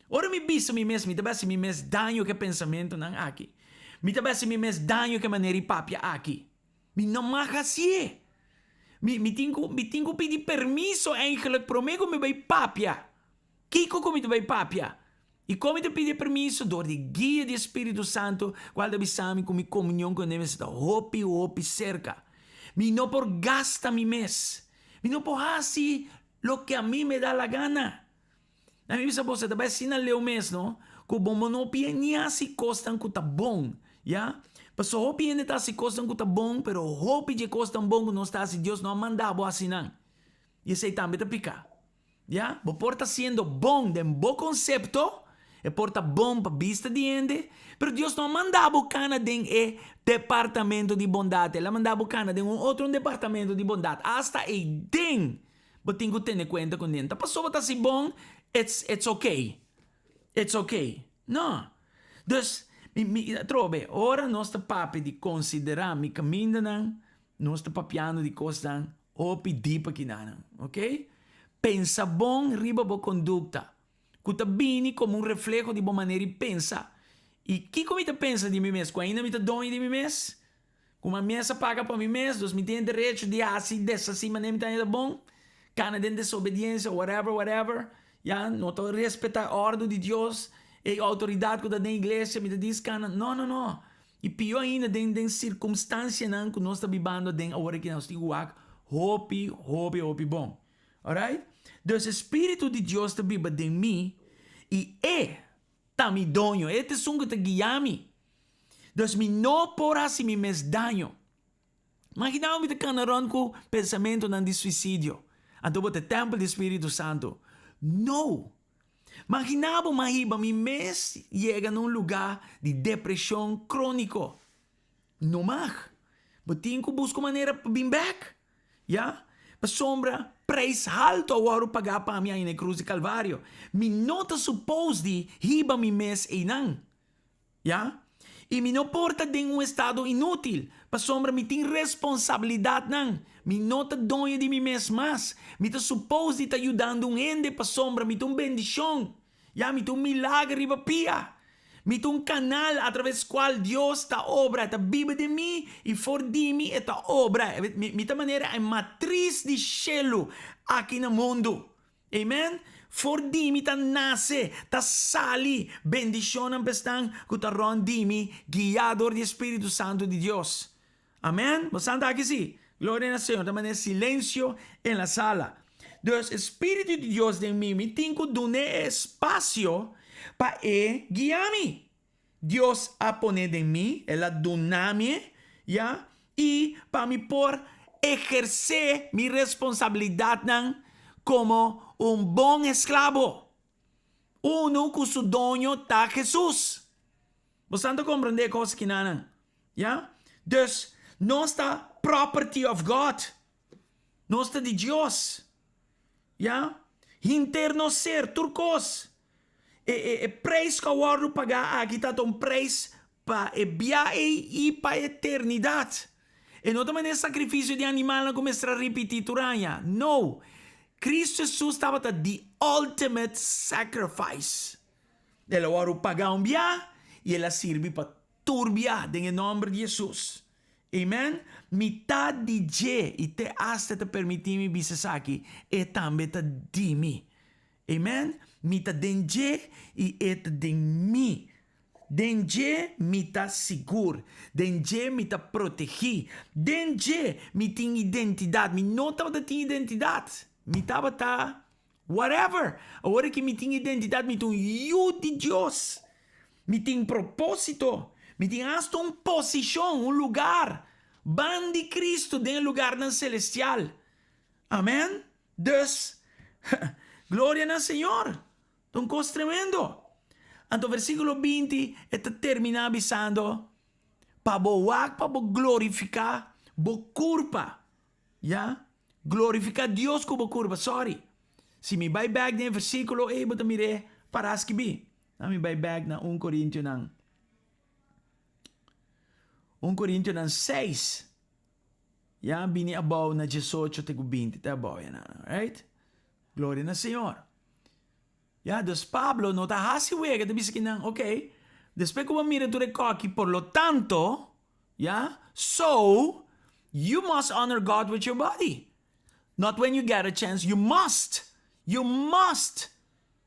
A: Ora mi bisa mi mes, mi ta bai hasi mi mes daño ku e pensamentunan aki. Mi ta bai hasi mi mes daño ku e manera di papia aki. Mi no mag hasié. Mi, mi tin ku, mi tin ku pidi permiso eigenlijk promé ku mi bai papia. Kiko ku mi ta bai papia? I kon mi ta pidi e permiso? Dor di guia di e Spiritu Santu, kual ta bisa mi ku mi komunion ku ne mester ta hopi, hopi serka. Mi no por gasta mi mes. Mi no por hasi loke ami me da la gana. Na mi bisa boso, e ta bai asina leu mes, no? Ku bo no pia ni hasi kosnan ku ta bon, ya? Pasobra hopi hende ta hasi kosnan ku ta bon, pero hopi dje kosnan bon ku nos ta hasi, Dios no a manda bo hasi nan. I esei tambe ta piká. Ya, bo por ta siendo bon den bo konsepto, e por ta bon pa bista di hende, pero Dios no a manda bo kana den e departamento di bondat, El a manda bo kana den un otro departamento di bondat. Asta eiden bo tin ku tene kuenta ku nen ta pasobra bo ta hasi bon, it's it's okay, it's okay. No. Dus, mi mi atrobe, ora nos ta papia di konsiderá mi kamindanan, nos ta papiando di kosnan Hopi dip akinanan, ok? Pensa bon riba bo kondukta, ku ta bini komo un refleho di bo manera di pensa. I kiko mi ta pensa di mi mes? Ku ainda mi ta doño di mi mes? Ku mi mes a paga pa mi mes, dus mi tin e derecho di hasi i deshasi manera mi ta haña ta bon? Kana den desobediensia, whatever, whatever. Ya, no ta respetá e òrdu di Dios, e outoridat ku ta den iglesia, mi ta dis kana. No, no, no. I pió ainda den den sirkumstansianan ku nos ta bibando aden awor aki nos tin ku wak hopi hopi hopi bon. Alright? Dus e Spiritu di Dios ta biba den mi i E ta mi doño, E ta esun ku ta guia mi. Dus mi no por hasi mi mes daño. Imagina bo mi ta kana rònt ku pensamentunan di suisidio, anto bo ta e tèmpel di Spiritu Santu. No! Maginá bo m'a hiba mi mes yega na un lugá di depreshon króniko. No mag. Bo tin ku buska un manera pa bin bèk. Ya. Pasobra preis haltu a wòrdu pagá pa mi ai na e krus di Kalvario. Mi no ta supos di hiba mi mes einan. Ya. I mi no por ta den un estado inútil, pasobra mi tin responsabilidatnan. Mi no ta doño di mi mes mas. Mi ta supos di ta yudando un hende pasobra mi ta un bendishon. Ya, mi ta un milager riba pia. Mi ta un kanal atraves kual Dios ta obra. E ta biba den mi i for di mi e ta obra. Mi ta manera e matris di shelu aki na mundu. Amen! For di mi ta nase, ta sali bendishonnan pa esnan ku ta rònt di mi, guiá dor di e Spiritu Santu di Dios. Amen! Bo san ta aki si? Gloria na Señor! Ta manera silensio en la sala. Dus e Spiritu di Dios den mi, mi tin ku dun'é e espasio pa e guia mi. Dios a pone den mi, el a duna mi e, ya, i pa mi por ehersé mi responsabilidatnan komo un bon esklabo, unu ku su doño ta Hesus. Bosan ta komprendé e kos kinanan, ya? Dus, nos ta property of God. Nos ta di Dios, ya? Hinter nos ser, tur kos. E e e preis ku a wòrdu pagá aki ta ta un preis pa e bia ei i pa eternidat. E no ta manera sakrifisio di animalnan ku mester a ripití tur aña. No! Kristu Hesus tabata the ultimate sacrifice. El a wòrdu pagá un bia i el a sirbi pa tur bia den e nòmber di Hesus. Amen. Mi ta di dje i te asta e ta permití mi bisa esaki, e tambe ta di mi. Amen. Mi ta den dje i e ta den mi. Den dje mi ta sigur. Den dje mi ta protegí. Den dje mi tin identidat. Mi no tabata tin identidat. Mi tabata whatever. Awor aki mi tin identidat, mi ta un yu di Dios. Mi tin propósito. Mi tin asta un posishon, un lugar, ban di Cristo den e lugarnan celestial. Amen. Dus, gloria na Señor. Ta un kos tremendo. Anto versíkulo 20 e ta terminá bisando, Pa bo wak pa bo glorifiká bo kurpa. Ya? Glorifiká Dios ku bo kurpa. Sorry. Si mi bai bèk den e versíkulo ei bo ta mir'é pará skibí. Na mi bai bèk na 1 Korintionan. 1 Korintionan 6. Ya bini abou na 18 te ku 20 te abou ya nan. Right? Gloria na Señor. Ya, dus Pablo no ta hasi wega, ta bisa kinan, ok, despues ku bo mira tur e koki, por lo tanto, ya, so, you must honor God with your body. Not when you get a chance, you must! You must!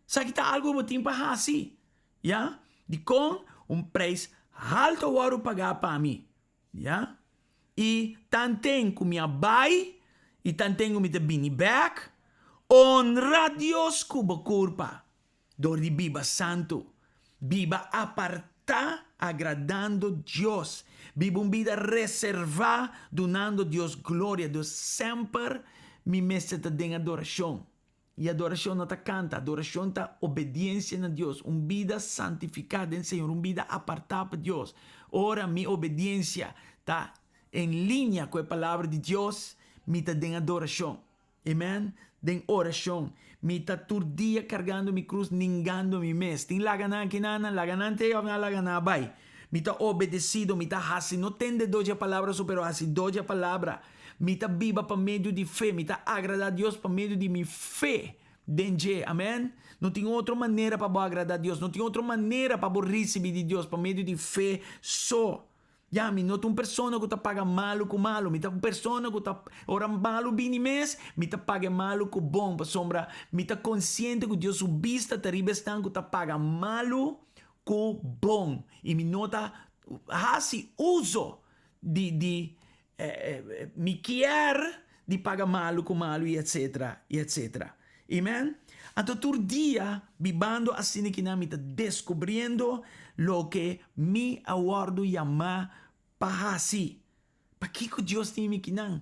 A: Esaki ta algu ku bo tin pa hasi. Ya, dikon un preis haltu a wòrdu pagá pa mi. Ya. I tanten ku mi a bai i tanten ku mi ta bini bèk, onra Dios ku bo kurpa dor di biba santu, biba apartá agradando Dios, biba un bida reservá dunando Dios gloria. Dios semper mi mester ta den adorashon. I adorashon no ta kanta, adorashon ta obediensia na Dios, un bida santifiká den Señor, un bida apartá pa Dios. Ora mi obediensia ta en linia ku e Palabra di Dios, mi ta den adorashon. Amen. Den orashon. Mi ta tur dia kargando mi krus, ningando mi mes. Tin laga nan aki nan, nan laga nan te òf nan laga nan a bai. Mi ta obedesido, mi ta hasi, no tende dor dje palabra so, pero hasi dor dje palabra. Mi ta biba pa medio di fe. Mi ta agradá Dios pa medio di mi fe den dje. Amèn. No tin otro manera pa bo agradá Dios. No tin otro manera pa bo risibí di Dios pa medio di fe so. Ya, mi no ta un persona ku ta paga malu ku malu. Mi ta un persona ku ta, ora malu bini mes, mi ta paga e malu ku bon. Pasobra mi ta konsiente ku Dios su bista ta riba esnan ku ta paga malu ku bon. I mi no ta hasi uso di di Mi kier di paga malu ku malu i etsetera i etsetera. Amen? Anto tur dia bibando asina kinan mi ta deskubriendo loke mi a wòrdu yamá pa hasi. Pakiko Dios tin mi kinan?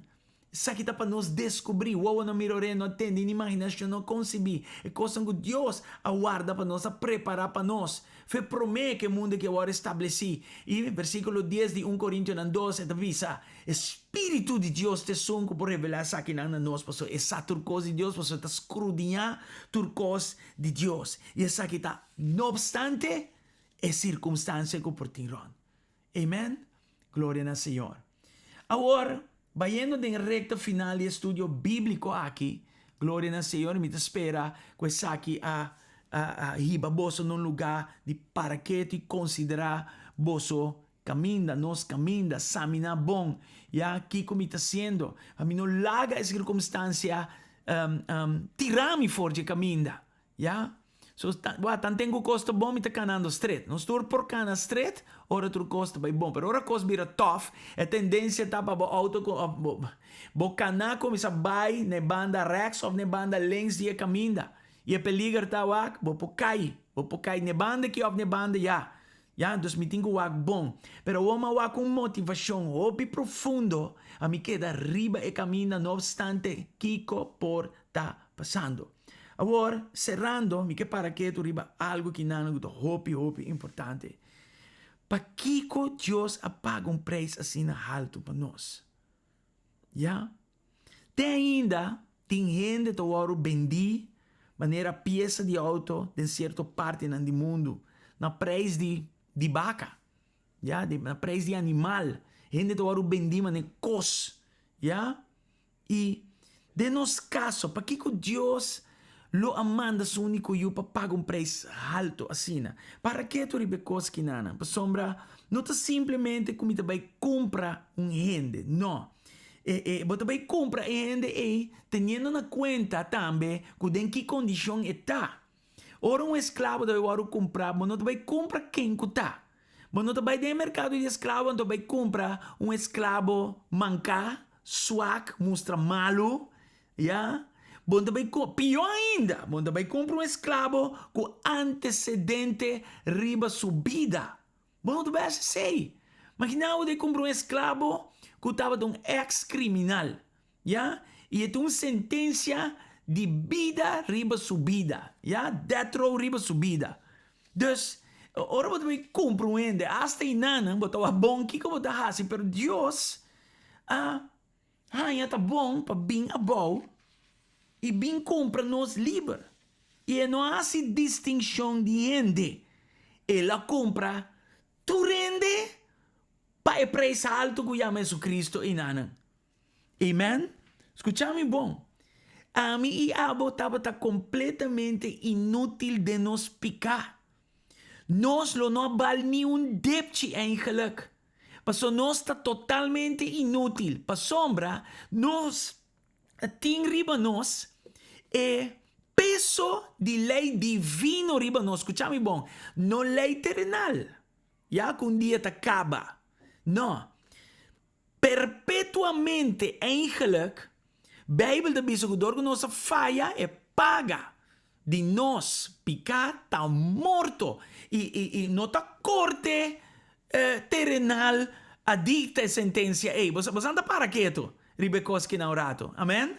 A: Esaki ta pa nos deskubrí. Wowo no mira, orea no a tende, ni imaginashon no a konsibí e kosnan ku Dios a warda pa nos, a prepará pa nos. Fe promé ku e mundu aki a wòrdu establesí. I versíkulo dies di un Korintionan dos e ta bisa, E Spiritu di Dios ta esun ku por revelá esakinan na nos, pasobra e sa tur kos di Dios, pasobra e ta skrudiñá tur kos di Dios. I esaki ta no opstante e sirkunstansia ku por tin rònt. Amen. Gloria na Señor. Awor, bayendo den recta final di e studio bíblico aki, gloria na Señor, mi ta spera cu esaki a a hiba boso na un lugar di para ketu y considera boso caminda, nos caminda, samina bon, ya, kico mi ta haciendo, pa mi no laga e circumstancia tira mi for dje caminda. Ya? So, ta, wak, tanten ku kos ta bon, mi ta kanando stret. Nos tur por kana stret ora tur kos ta bai bon. Pero ora kos bira tòf, e tendensia ta pa bo outo ku òf bo, bo kana kuminsá bai na e banda rèks òf na e banda links di e kaminda. I e peliger ta, wak, bo por kai. Bo por kai na e banda aki òf na e banda ya. Ya, dus mi tin ku wak bon. Pero awor mi a wak un motivashon hopi profundo pa mi keda riba e kaminda no opstante kiko por ta pasando. Awor, serando, mi ke para ketu riba algu ki nan ku ta hopi, hopi importante. Pakiko Dios a paga un preis asina haltu pa nos? Ya. Te ainda tin hende ta wòrdu bendí manera piesa di outo den sierto partinan di mundu na preis di di baka, ya, di na preis di animal. Hende ta wòrdu bendí manera kos, ya. I den nos kaso, pakiko Dios lo a manda su úniko Yu pa paga un preis haltu asina? Para ketu riba e kos kinanan? Pasobra no ta simplemente ku mi ta bai kumpra un hende, no. E, e, bo ta bai kumpra e hende ei teniendo na kuenta tambe ku den ki kondishon e ta. Ora un esklabo ta bai wòrdu kumprá, bo no ta bai kumpra ken ku ta. Bo no ta bai den e merkado di esklabo anto bai kumpra un esklabo manká, swak, mustra malu, ya. Bo no ta bai ku, pió ainda, bo no ta bai kumpra un esklabo ku antesedente riba su bida. Bo no ta bai hasi esei. Maginá bo ta bai kumpra un esklabo ku tabata un eks kriminal, ya, i e tin un sentensia di bida riba su bida, ya, death row riba su bida. Dus, ora bo ta bai kumpra un hende, asta enanan, bo ta wak bon kiko bo ta hasi, pero Dios a haña ta bon pa bin abou i bin kumpra nos liber. I e no a hasi distinshon di hende, el a kumpra tur hende pa e preis haltu ku yama Jesucristo enanan. Amen? Skucha mi bon. Ami i abo tabata kompletamente inútil den nos piká. Nos lo no a bal ni un depchi eigenlijk. Pasobra nos ta totalmente inútil. Pasobra nos tin riba nos e peso di lei divino riba nos. Skucha mi bon. No lei terenal, ya ku un dia ta kaba. No. Perpetuamente, eigenlijk, Bijbel ta bisa ku dor ku nos a faya, e paga di nos piká ta morto. I, i, i no ta korte terenal a dikta e sentensia ei. Bo, bo ta para ketu riba e kos kina un ratu. Amen?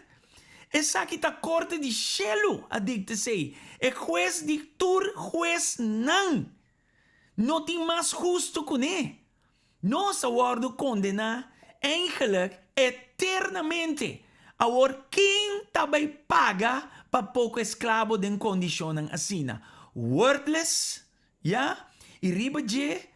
A: Esaki ta korte di shelu a dikta esei. E hues di tur huesnan. No tin mas hustu kuné. Nos a wòrdu kondená eigenlijk eternamente. Awor ken ta bai paga pa poko esklabo den kondishonnan asina? Worthless, ya? I riba dje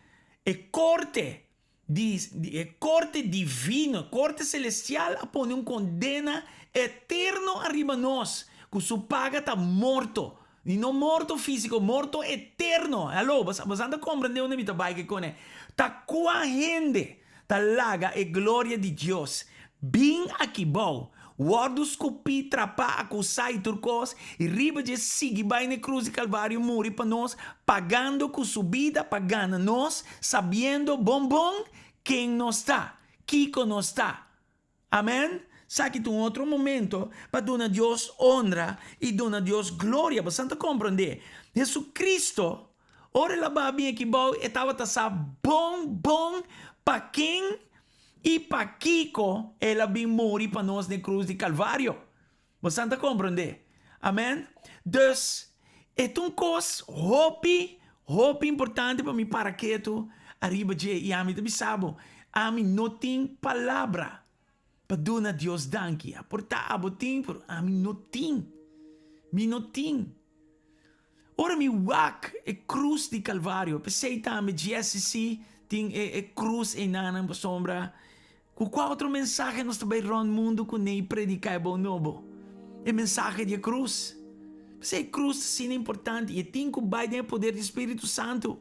A: e korte di e korte divino, e korte selestial a pone un kondena eterno ariba nos, ku su paga ta morto. I no morto físiko, morto eterno. Haló, bo sa, bo sa ta komprendé unda mi ta bai ke kone? Ta kua hende ta laga e gloria di Dios bin aki bou, wòrdu skupí, trapá, akusá i tur kos, i riba dje sigui bai na e krus di Kalvario muri pa nos, pagando ku su bida pa gana nos, sabiendo bon bon ken nos ta, kiko nos ta. Amen! Saki ta un otro momento pa duna Dios honra i duna Dios gloria. Bo san ta komprondé? Jesucristo, ora el a baha bin aki bou, e tabata sa bon bon pa ken i pakiko el a bin muri pa nos den krus di Kalvario. Bo san ta komprondé? Amen! Dus, e ta un kos hopi, hopi importante pa mi para ketu ariba dje, i ami ta bisa bo, ami no tin palabra pa duna Dios danki. A por ta abo tin, pero ami no tin. Mi no tin. Ora mi wak e krus di Kalvario, p'esei tambe GSCC tin e e krus einanan pasobra ku kua otro mensahe nos ta bai rònt mundu kuné i prediká e bon nobo? E mensahe di e krus. P'esei e krus ta asina importante i e tin ku bai den e poder di Spiritu Santu.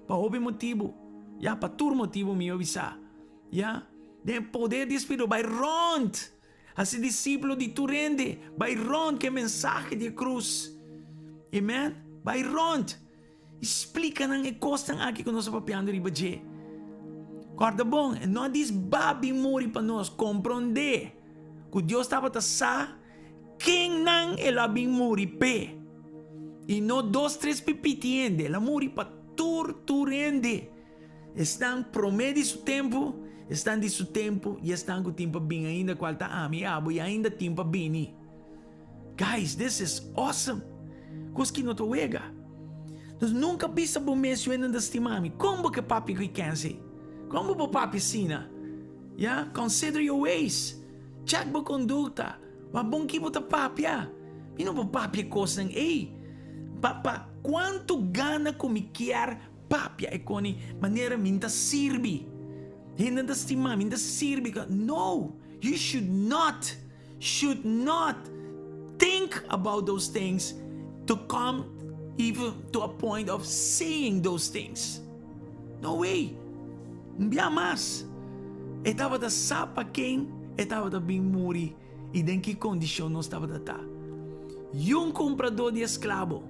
A: Pa hopi motibu, ya, pa tur motibu mi a bisa, ya, den e poder di e Spiritu bai rònt. Hasi disípulo di tur hende. Bai rònt ku e mensahe di e krus. Amen. Bai rònt i splika nan e kosnan aki ku nos a papiando riba dje. Kòrda bon, e no a dis ba bin muri pa nos. Komprondé ku Dios tabata sa ken nan el a bin muri p'e. I no dos tres pipiti hende. El a muri pa tur tur hende. Esnan promé di su tempu, esnan di su tempu i esnan ku tin pa bin ainda kual ta ami i abo i ainda tin pa bini. Guys, this is awesome! Kos ki no ta wega. Dus nunka bisa bo mes yu hende ta stima mi. Kon bo ke papia ku e kèns ei? Kon bo por papia asina? Ya, consider your ways. Check bo kondukta. Wak bon ki bo ta papia. Mi no por papia e kosnan ei. Pa pa kuantu gana ku mi kier Papia e koni manera mi ta sirbi. Hende ta stima mi ta sirbi. No, you should not, should not think about those things to come even to a point of saying those things. No way. Un bia mas. E tabata sa pa ken e tabata bin muri i den ki kondishon nos tabata ta. Yun kumpradó di esklabo,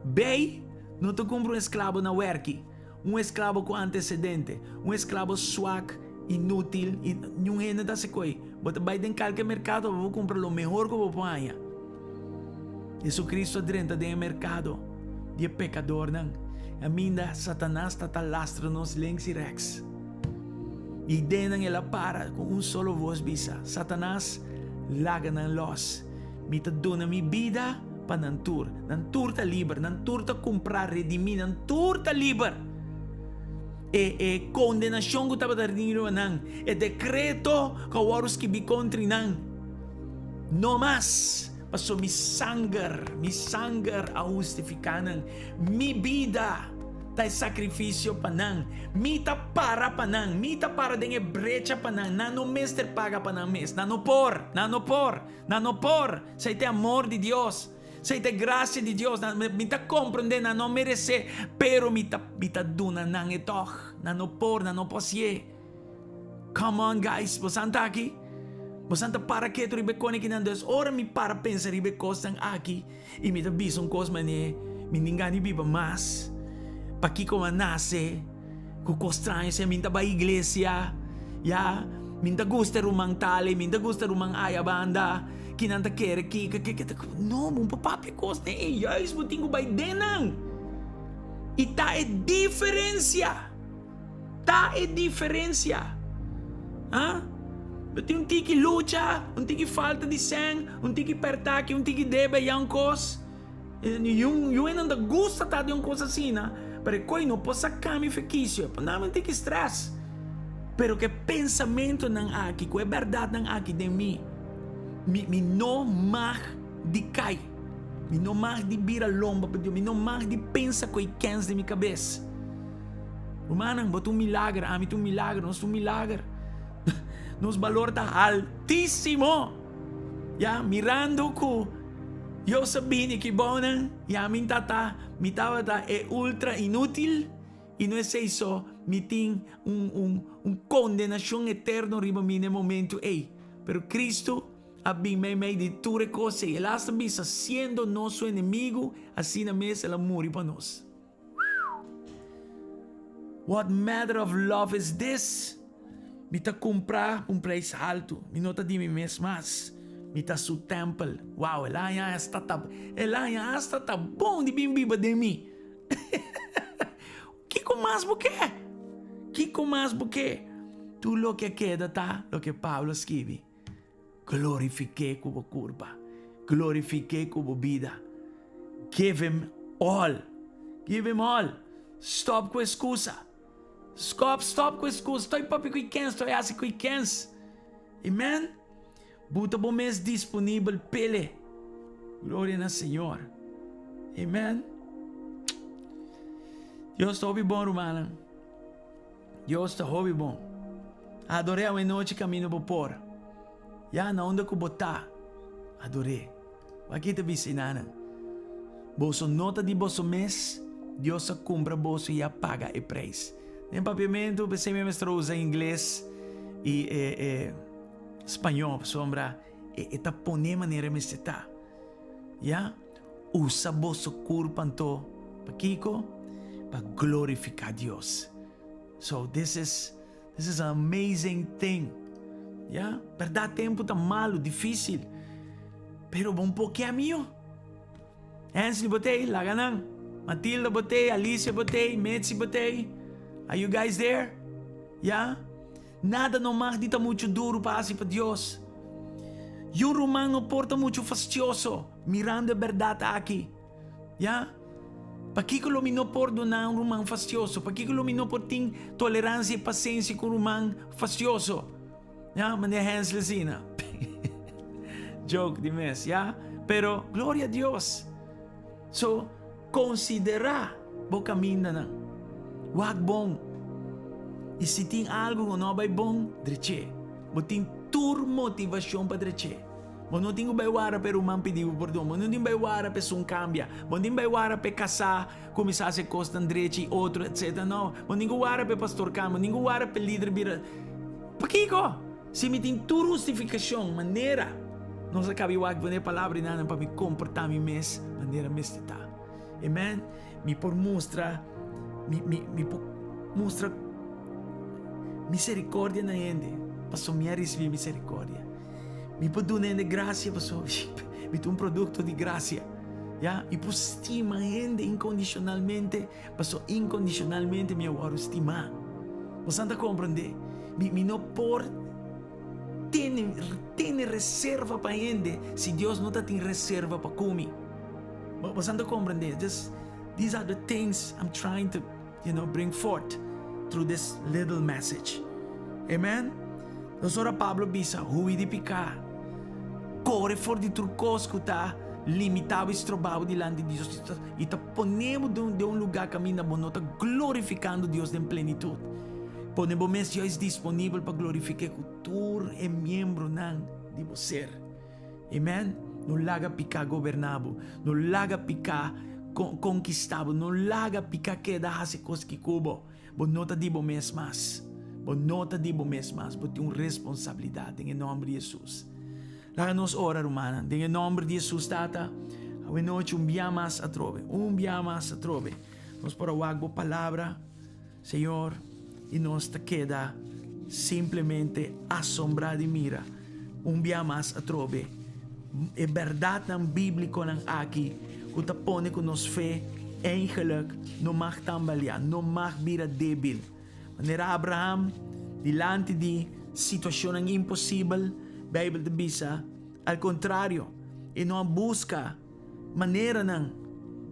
A: bei No ta kumpra un esklabo na wèrki. Un esklabo ku antesedente, un esklabo swak, inútil i niun hende ta hasi ku ei. Bo ta bai den kalke merkado pa bo kumpra lo mehor ku bo por haña. Jesucristo a drenta den e merkado di e pekadornan, kaminda Satanas ta ta lastra nos links i rèks. I den nan el a para ku un solo vos bisa, Satanas, laga nan lòs. Mi ta duna mi bida pa nan tur. Nan tur ta liber, nan tur ta kumprá, redimí, nan tur ta liber. E e kondenashon ku tabata riba nan, e dekreto ku a wòrdu skibí kontri nan, no mas, pasobra mi sanger, mi sanger a hustifiká nan. Mi bida ta e sakrifisio pa nan. Mi ta para pa nan, mi ta para den e brecha pa nan. Nan no mester paga pa nan mes, nan no por, nan no por. Nan no por! Esei ta e amor di Dios. Esei ta e grasia di Dios. Nan, mi ta komprendé, nan no meresé, pero mi ta, mi ta duna nan e tòg. Nan no por, nan no por hasié. Come on guys, bosan ta aki? Bosan ta para ketu riba e kone kinan? Dus ora mi para pensa riba e kosnan aki, i mi ta bisa un kos manera mi tin gana di biba mas, pakiko mi a nase? Ku kos straño esei, mi ta bai iglesia, ya, mi ta gusta e ruman tal ei, mi ta gusta e ruman aya banda, kinan ta kere kiko, kiko, kiko. No, bo por papia kos den ei, juist bo tin ku bai den nan. I ta e diferensia, ta e diferensia. Ha? Bo tin un tiki lucha, un tiki falta di sèn, un tiki pèrtaki, un tiki debe ya un kos. Niun yuenan ta gusta ta den un kos asina, pero e koi no por saka mi fekisio, e por dami un tiki stress. Pero ku e pensamentunan aki, ku e bèrdatnan aki den mi, mi mi no mag di kai, mi no mag di bira lomba pa Dios, mi no mag di pensa ku e kens den mi kabes. Rumannan, bo ta un milager, ami ta un milager, nos ta un milager. Nos balor ta altísimo. Ya, mirando ku Dios a bini ki bonan, ya mi tata, mi tabata e ultra inútil, i no esei so, mi tin un un un kondenashon eterno riba mi na e momentu ei. Pero Kristu a bin meimei di tur e kos ei. El asta bisa, siendo nos su enemigu, asina mes el a muri pa nos. What matter of love is this? Mi ta kumprá un preis haltu. Mi no ta di mi mes mas. Mi ta su tèmpel. Wow, el haña hasta ta, el haña hasta ta bon di bin biba den mi. Kiko mas bo ke? Kiko mas bo ke? Tur loke a keda ta loke Pablo a skibi. Glorifik'é ku bo kurpa. Glorifik'é ku bo bida. Give him all. Give him all. Stop ku eskusa. Skop, stop ku eskusa. Stoi papia ku i kens, stoi hasi ku i kens. Amen. Buta bo mes disponibel p'Ele. Gloria na Señor. Amen. Dios ta hopi bon, rumannan. Dios ta hopi bon. Ador'é awe nochi kaminda bo por. Ya, na unda ku bo ta, ador'é. Wak ta bisa enanan, Boso no ta di boso mes, Dios a kumpra boso i a paga e preis. Den papiamentu, p'esei mi mester usa ingles i e e spañó, pasobra e e ta pone manera e mester ta. Ya, usa boso kurpa anto pakiko? Pa glorifiká Dios. So this is this is an amazing thing. Ya, berdad tempu ta malu, difícil. Pero bo un por ke amigo. Hensley bo t'ei, laga nan. Matilda bo t'ei, Alicia bo t'ei, Mitzi bo t'ei. Are you guys there? Ya? Nada no mag di ta muchu duru pa hasi pa Dios. Yu ruman no por ta muchu fastioso mirando e berdad aki. Ya? Pakiko lo mi no por duna un ruman fastioso? Pakiko lo mi no por tin toleransia i pasensia ku un ruman fastioso? Ya, manera Hensley asina. Joke di mes, ya? Pero, gloria a Dios! So, konsiderá bo kamindanan. Wak bon. I si tin algu ku no a bai bon, drech'é. Bo tin tur motivashon pa drech'é. Bo no tin ku bai wara pa e ruman pidi bo pordon. Bo no tin bai wara pa esun kambia. Bo no tin bai wara pa e kasá kuminsá hasi e kosnan drechi i otro, etsetera. No. Bo no tin ku wara pa e pastor kambia. Bo no tin ku wara pa e lider bira. Pakiko? Si mi tin tur hustifikashon, manera nos a kaba i wak pone e palabra einan pa mi komportá mi mes manera mester ta. Amen. Mi por mustra, mi, mi, mi por. mustra misericordia na hende, paso mi a ricibi misericordia. Mi por duna hende gracia, paso mi ta un producto di gracia. Ya, mi por stima hende incondicionalmente, paso incondicionalmente mi a wòrdu stimá. Bosan ta comprende? Mi, mi no por tene, tene reserva pa hende si Dios no ta tin reserva pa ku mi. Bosan ta comprende? Just, these are the things I'm trying to, bring forth through this little message. Amen? Nos ora Pablo bisa, hui di piká. Kore for di tur kos ku ta limitá bo i strobá bo dilanti di Dios i ta pone bo den un lugá kaminda bo no ta glorifikando Dios den plenitut. Pone bo mes juist disponibel pa glorifik'é ku tur e miembronan di bo ser. Amen. No laga piká goberná bo. No laga piká konkistá bo. No laga piká keda hasi kos ki ku bo. Bo no ta di bo mes mas. Bo no ta di bo mes mas. Bo tin un responsabilidat den e nòmber di Hesus. Laga nos ora, rumannan. Den e nòmber di Hesus, Tata, awe nochi un bia mas atrobe, un bia mas atrobe, nos por a wak bo palabra, Señor, i nos ta keda simplemente asombrá di mira un bia mas atrobe e bèrdatnan bíblikonan aki ku ta pone ku nos fe eigenlik no mag tambaleá, no mag bira débil. Manera Abraham, dilanti di situashonnan imposibel, Beibel ta bisa, al kontrario, e no a buska maneranan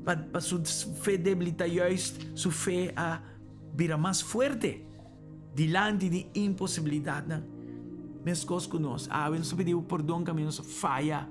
A: pa pa su fe debilitá, juist su fe a bira mas fuerte dilanti di imposibilidatnan. Meskos ku nos, awe nos ta pidi bo pordon kaminda nos a faya,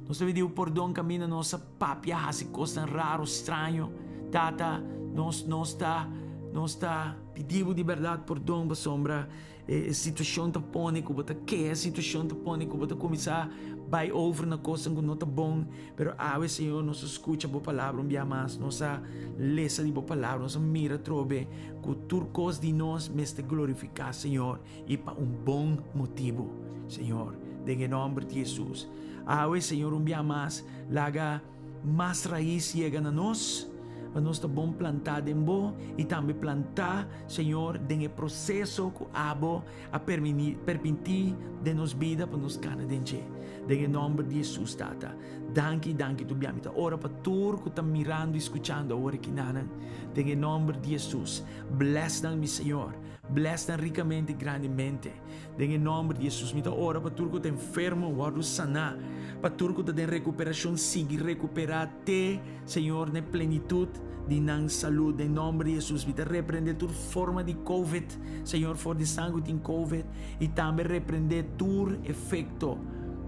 A: nos ta pidi bo pordon kaminda nos a papia hasi kosnan raro, straño. Tata, nos nos ta nos ta pidi bo di bèrdat pordon pasobra E situashon ta pone ku bo ta keha, e situashon ta pone ku bo ta kuminsá bai over na kosnan ku no ta bon. Pero awe, Señor, nos a skucha bo palabra un bia mas, nos a lesa di bo palabra, nos a mira atrobe ku tur kos di nos mester glorifiká Señor i pa un bon motibu, Señor, den e nòmber di Hesus. Awe, Señor, un bia mas, laga. Mas rais yega na nos, pa nos ta bon plantá den Bo i tambe plantá, Señor, den e proseso ku Abo a permití den nos bida pa nos kana den dje. Den e nòmber di Hesus, Tata. Danki, danki tur bia. Mi ta ora pa tur ku ta mirando i skuchando awor aki nanan. Den e nòmber di Hesus. Bless nan, mi Señor. Bless nan rikamente i grandemente. Den e nòmber di Hesus mi ta ora pa tur ku ta enfermo wòrdu saná, pa tur ku ta den rekuperashon sigui rekuperá te, Señor, na e plenitut di nan salú. Den nòmber di Hesus mi ta reprendé tur forma di covid, Señor, for di esnan ku tin covid, i tambe reprendé tur efekto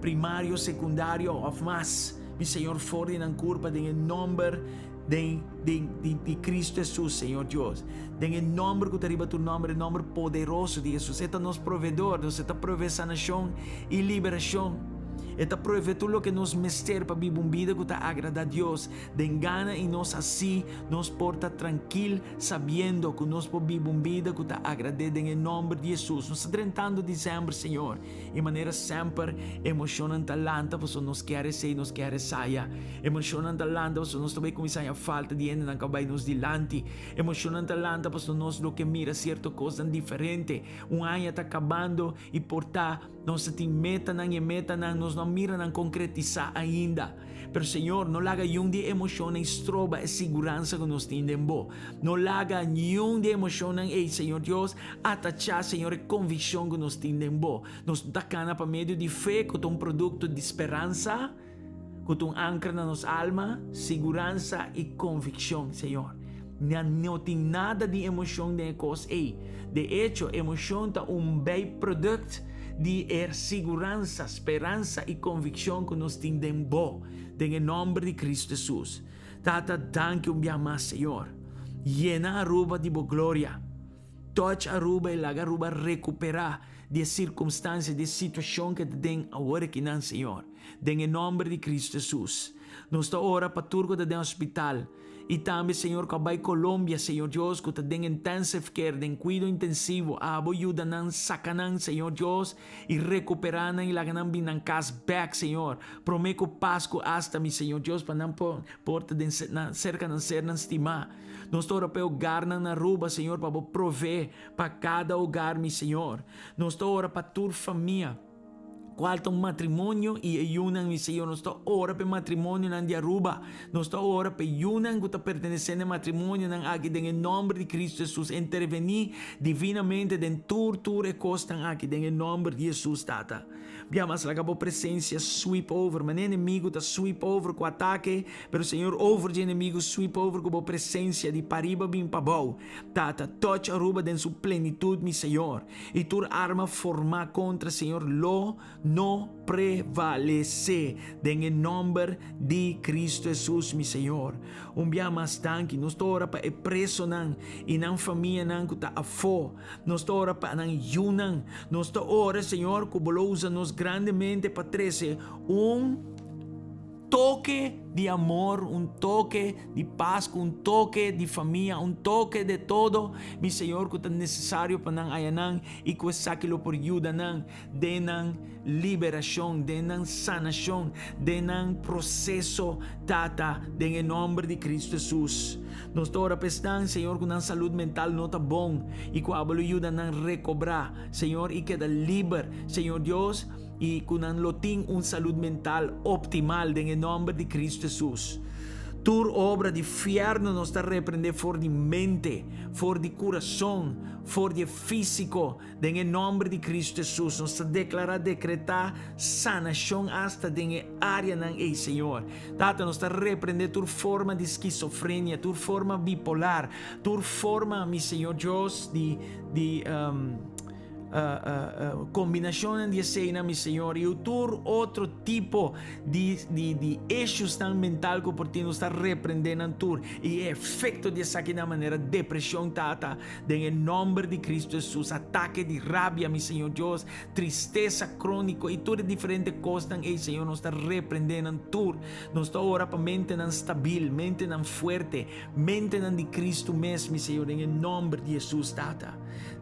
A: primario, sekundario òf mas, mi Señor, for di nan kurpa den e nòmber Den, den, di, di Cristo Jesus, Señor Dios. Den e nomber cu ta riba tur nomber, e nomber poderoso di Jesus. E ta nos proveedor, nos e ta provee sanacion y liberacion. E ta provee tur loke nos mester pa biba un bida cu ta agrada Dios. Den gana y nos haci, nos por ta trankil sabiendo cu nos por biba un bida cu ta agrad'E den e nomber di Jesus. Nos ta drentando December, Señor. E manera semper emocionnan ta lanta pasobra nos kier esey, nos kier esaya. Emocionnan ta lanta pasobra nos ta bay cuminsa haña falta di hendenan cu a bay nos dilanti. Emocionnan ta lanta pasobra nos lo ke mira cierto cosnan diferente. Un aña ta cabando y por ta nos ta tin metanan y e metanan nos no a mira nan concretisa ainda. Pero Señor, no laga niun di e emocionnan stroba e siguransa cu nos tin den Bo. No laga niun di e emocionnan ey, Señor Dios, atachá, Señor, e conviccion cu nos tin den Bo. Nos no ta cana pa medio di fe, cu ta un producto di speransa, cu ta un ancra na nos alma, siguransa y conviccion, Señor. No tin nada di emocion den e cos ey. De echo, emocion ta un bijproduct di e siguransa, speransa y conviccion cu nos tin den Bo, den e nomber di Cristo Jesus. Tata, danki un bia mas, Señor. Yena Aruba di Bo gloria. Touch Aruba y laga Aruba recupera di e circumstancia, di e situacion cu e ta den awor akinan, Señor. Den e nomber di Cristo Jesus. Nos ta ora pa tur ku ta den hospital i tambe Señor ku a bai Colombia Señor Dios ku ta den intensive care den kuido intensivo abo yuda nan saka nan Señor Dios i rekupera nan i laga nan bin nan kas bek Señor prome ku Pasku asta mi Señor Dios pa nan por por ta den serka nan sernan stima. Nos ta ora pa e hogarnan na Aruba Señor pa bo provee pa kada hogar mi Señor. Nos ta ora pa tur famia. Cual ta un matrimonio y e yunan, mi Señor, nos ta ora pa e matrimonionan di Aruba. Nos ta ora pa e yunan cu ta pertenece na e matrimonionan aki den e nomber di Cristo Jesus. Interveni divinamente den tur tur e cosnan aki den e nomber di Jesus, Tata. Bia mas laga bo presencia sweep over. Mane enemigo ta sweep over cu atake, pero Señor over dje enemigo sweep over cu bo presencia di pariba bin pabou. Tata, touch Aruba den su plenitud, mi Señor. I tur arma formá kontra Señor lo no prevalesé den e nòmber di Kristu Hesus, mi Señor. Un bia mas danki. Nos ta ora pa e presonan i nan famianan ku ta afó. Nos ta ora pa nan yunan. Nos ta ora, Señor, ku bo lo usa nos grandemente pa trese un toke di amor, un toke di pas, un toke di famia, un toke de todo, mi Señor, ku ta nesesario pa nan aya nan i ku esaki lo por yuda nan den nan liberashon, den nan sanashon, den nan proseso, Tata, den e nòmber di Kristu Hesus. Nos ta ora pa esnan, Señor, ku nan salud mental no ta bon i ku abo lo yuda nan rekobrá, Señor, i keda liber, Señor Dios, I ku nan lo tin un salud mental optimal den e nòmber di Kristu Hesus. Tur obra di fièrnu nos ta reprendé for di mente, for di kurason, for di e físiko, den e nòmber di Kristu Hesus. Nos ta deklará, dekretá sanashon asta den e áreanan ei, Señor. Tata, nos ta reprendé tur forma di skisofrenia, tur forma bipolar, tur forma, mi Señor Dios, di, di, Kombinashonnan di eseinan, mi Señor, i tur otro tipo di di di issuesnan mental ku por tin, nos ta reprendé nan tur i e efekto di esakinan manera depreshon, Tata, den e nòmber di Kristu Hesus, atake di rabia, mi Señor Dios, tristesa króniko i tur e diferente kosnan ei, Señor, nos ta reprendé nan tur. Nos ta ora pa mentenan stabil, mentenan fuerte, mentenan di Kristu mes, mi Señor, den e nòmber di Hesus, Tata.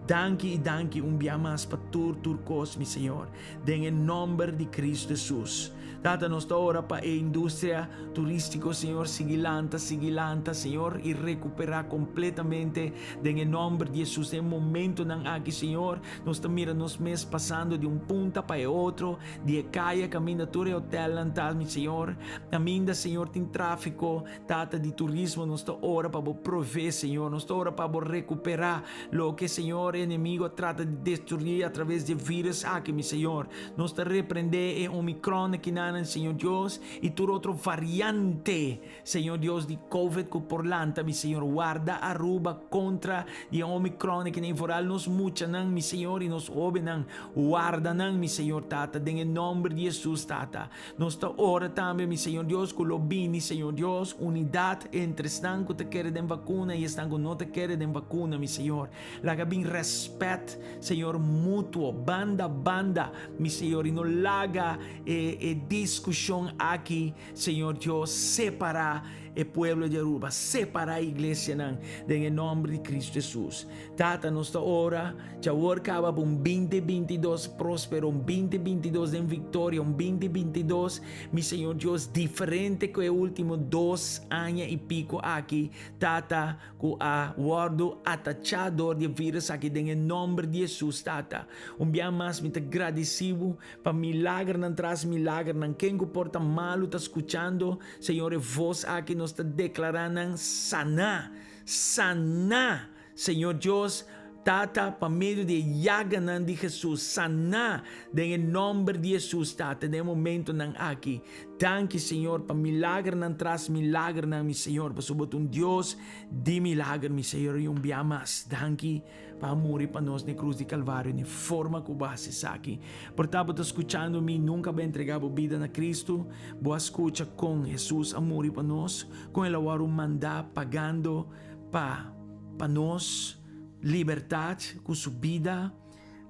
A: Danki i danki un bia mas pa tur tur kos, mi Señor, den e nomber di Cristo Jesus. Tata, nos ta ora pa e industria turístiko, Señor, sigui lanta, sigui lanta, Señor, i rekuperá kompletamente den e nomber di Jesus. Den e momentonan aki, Señor, nos ta mira nos mes pasando di un punta pa e otro di e kaya kaminda tur e hotelnan ta, mi Señor. Kaminda, Señor, tin tráfiko, Tata di turismo, nos ta ora pa bo provee, Señor. Nos ta ora pa bo recupera loke, Señor, e enemigo a trata di destrui a traves di e virus aki, mi Señor. Nos ta reprende e Omicron akinanan, Señor Dios, y tur otro variante, Señor Dios, di Covid cu por lanta, mi Señor. Warda Aruba contra di e Omicron akinan y vooral nos muchanan, mi Señor, y nos hobennan. Warda nan, mi Señor, Tata, den e nomber di Jesus, Tata. Nos ta ora tambe, mi Señor Dios, ku lo bini, Señor Dios, unidat entre esnan ku ta kere den vakuna i esnan ku no ta kere den vakuna, mi Señor. Laga bin rèspèt, Señor, mutuo, banda banda, mi Señor, i no laga e e diskushon aki, Señor Dios, separá e pueblo di Aruba, separá e iglesianan, den e nòmber di Cristo Jesus. Tata, nos ta ora djawor kaba pa un binti bintidos prospero, un binti bintidos den viktoria, un binti bintidos, mi Señor Dios, diferente ku e ultimo dos aña i piko aki, Tata, ku a wòrdu atachá dor di e virus aki den e nòmber di Hesus, Tata. Un bia mas mi ta gradisí bo pa milagernan tras milagernan. Ken ku por ta malu ta skuchando, Señor, e vos aki, nos ta deklará nan saná. Saná, Señor Dios, Tata, pa medio di e yaganan di Hesus, saná den e nomber di Hesus, Tata, den e momentonan aki. Danki, Señor, pa milagernan tras milagernan, mi Señor, pasobra Bo ta un Dios di milager, mi Señor, i un bia mas, danki pa a muri pa nos na e krus di Kalvario, na e forma ku Bo a hasi esaki. Por ta bo ta skuchando mi, nunka bo a entregá bo bida na Kristu, bo a skucha kon Hesus a muri pa nos, Kon el a wòrdu mandá pagando pa pa nos libertat ku su bida.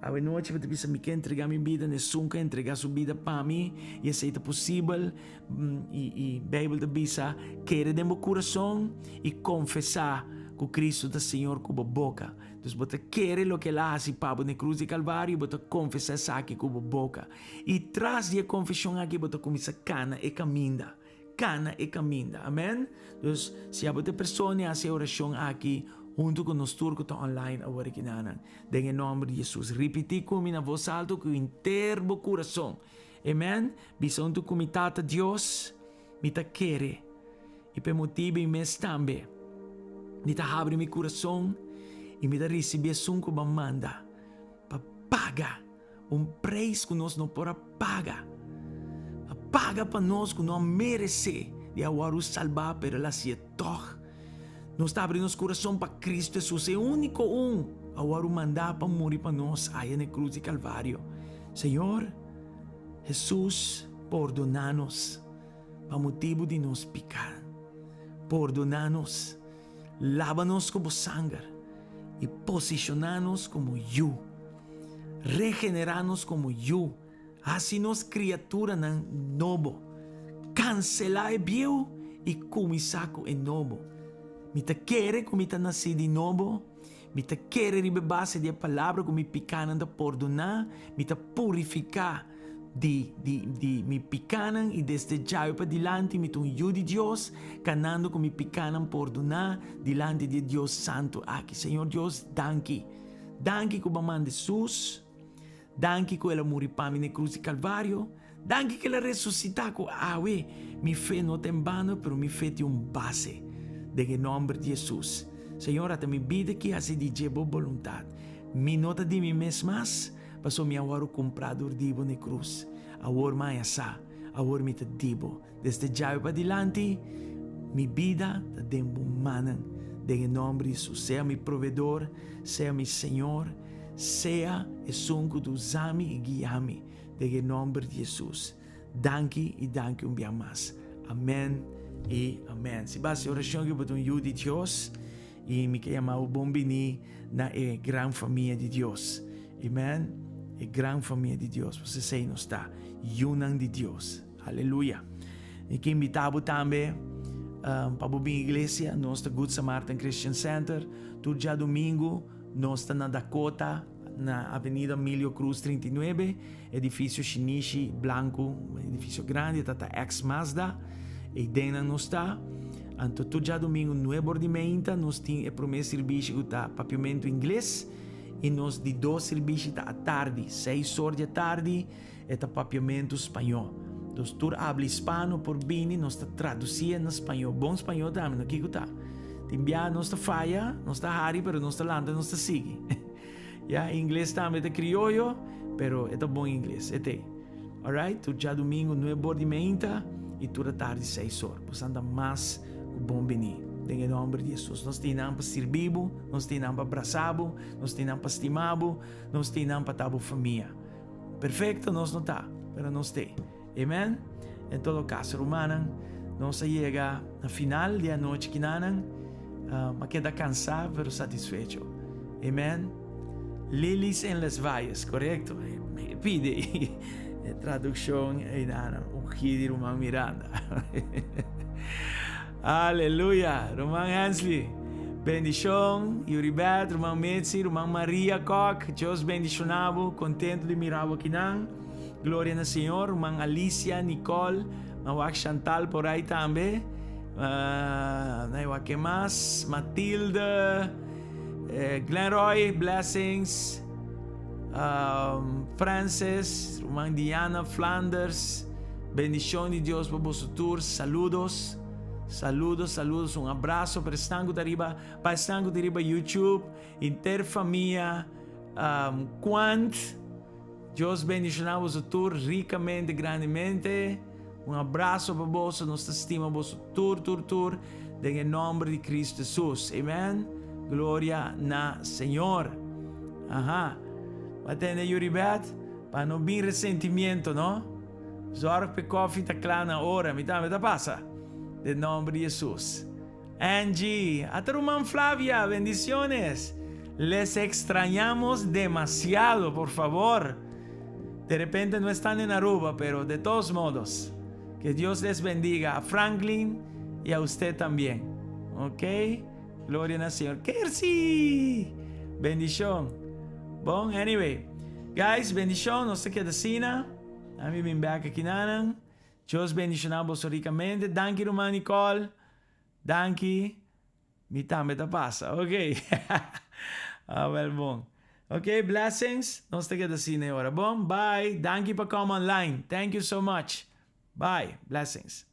A: Awe nochi bo ta bisa, Mi ke entregá mi bida na esun ku a entregá su bida pa mi, i esei ta posibel. I i Beibel ta bisa, Kere den bo kurason i konfesá ku Kristu ta Señor ku bo boka. Dus bo ta kere loke el a hasi pa bo na e krus di Kalvario i bo ta konfesá esaki ku bo boka. I tras di e konfeshon aki bo ta kuminsá kana e kaminda. Kana e kaminda. Amen? Dus, si abo ta e persona i hasi e orashon aki huntu ku nos tur ku ta online awor aki nanan, den e nòmber di Jesus. Ripití ku mi na vos alto ku henter bo kurason. Amen? Bisa huntu ku mi, Tata Dios, mi ta kere, i pa e motibu ei mes tambe, mi ta habri mi kurason i mi ta risibí esun ku bo a manda pa paga Un preis ku nos no por a paga. A paga pa nos ku no a meresé di a wòrdu salbá, pero el a hasié tòg. Nos ta abri nos kurason pa Kristu Hesus, e úniko un a wòrdu mandá pa muri pa nos aya na e krus di Kalvario. Señor Hesus, pordoná nos pa motibu di nos piká. Pordoná nos. Laba nos ku bo sanger i posishoná nos komo yu. Regenerá nos komo yu. Hasi nos kriaturanan nobo. Kanselá e bieu i kuminsá ku e nobo. Mi ta kere ku mi ta nasí di nobo. Mi ta kere riba e base di e palabra ku mi pikánan ta pordoná. Mi ta purifiká di di di mi pikánan i desde djawe padilanti mi ta un yu di Dios, kanando ku mi pikánan pordoná dilanti di e Dios santu aki. Señor Dios, danki. Danki ku bo a manda Hesus. Danki ku el a muri pa mi na e krus di Kalvario. Danki ku el a resusitá ku awe mi fe no ta en bano pero mi fe tin un base den e nòmber di Hesus. Señor ata mi bida ki hasi di dje bo boluntat. Mi no ta di mi mes mas pasobra mi a wòrdu kumprá dor di bo na e krus. Awor mi a haña sa, awor mi ta di bo. Desde djawe padilanti, mi bida ta den bo mannan. Den e nòmber di Hesus, sea mi proveedor, sea mi Señor, sea esun ku ta usa mi i guia mi. Den e nòmber di Hesus. Danki i danki un bia mas. Amèn i amèn. Si bo hasi orashon ku bo ta un yu di Dios, i mi ke yama bo bon bini na e gran famia di Dios. Amèn. E gran famia di Dios. Pasobra esei nos ta, yunan di Dios. Aleluya! Mi ke invitá bo tambe pa bo bin iglesia. Nos ta Good Samaritan Christian Center. Tur djadumingu nos ta na Dakota, na Avenida Emilio Cruz 39, edifisio shinishi blanku, edifisio grandi, ta ta ex Mazda. Eidennan nos ta. Anto tur djadumingu nuebe or di meinta nos tin e promé sirbishi ku ta papiamentu ingles i nos di dos sirbishi ta atardi, seis or di atardi. E ta papiamentu spañó. Dus tur habla hispano por bini, nos ta traducié na spañó. Bon spañó tambe, no kiko ta. Tin bia nos ta faya, nos ta hari, pero nos ta lanta, nos ta sigui. Ya, ingles tambe ta crioyo, pero e ta bon ingles, e t'ei. Alright, tur djadumingu nuebe or di meinta i tur atardi seis or. Bo sa ta mas ku bon bini. Den e nomber di Jesus. Nos tin nan pa sirbi bo, nos tin nan pa brasa bo, nos tin nan pa stima bo, nos tin nan pa ta bo famia. Perfecto nos no ta, pero nos t'e. Amen? En todo caso, rumannan, nos a yega na final di anochi kinanan. Uh, a keda cansá, pero satisfecho. Amen? Lilies en les valles, correcto. Me pide e traducción ei ungí di ruman Miranda. Aleluya. Ruman Hensley. Bendishon, Yuribeth, ruman Mitzi, ruman Maria Kok, Dios bendishoná bo, kontentu di mira bo akinan. Gloria na Señor, ruman Alicia, Nicole, m'a wak Chantal por ai tambe. Uh, na wak ke mas, Matilde, eh, Glenroy, blessings. Um, Francis, ruman Diana Flanders, bendishon di Dios pa boso tur, saludos. Saludos, saludos, un abrazo pa esnan ku ta riba, pa esnan ku ta riba YouTube, inter famia, um, Quant, Dios bendiciona boso tur ricamente, grandemente. Un abrazo pa boso, nos ta stima boso tur, tur, tur, den e nomber di Cristo Jesus. Amen. Gloria na Señor. Aha. Batende Yuribet, pa no bin resentimiento, no? Zorg p'e koffie ta kla na ora, mi tambe ta pasa. Den nomber di Jesus. Angie, ata ruman Flavia, bendiciones. Les extrañamos demasiado, por favor. De repente no están en Aruba, pero de todos modos, que Dios les bendiga a Franklin y a usted también. Ok? Gloria al Señor. Kersi! Bendicion. Bon, anyway. Guys, bendicion. Nos ta keda asina. Ami bin back aki nan. Dios bendiciona boso ricamente. Danki, ruman Nicole. Danki. Mi tambe ta pasa. Ok. Ah, wel bon. Ok, blessings. Nos ta keda asina ora. Bon, bye. Danki pa come online. Thank you so much. Bye. Blessings.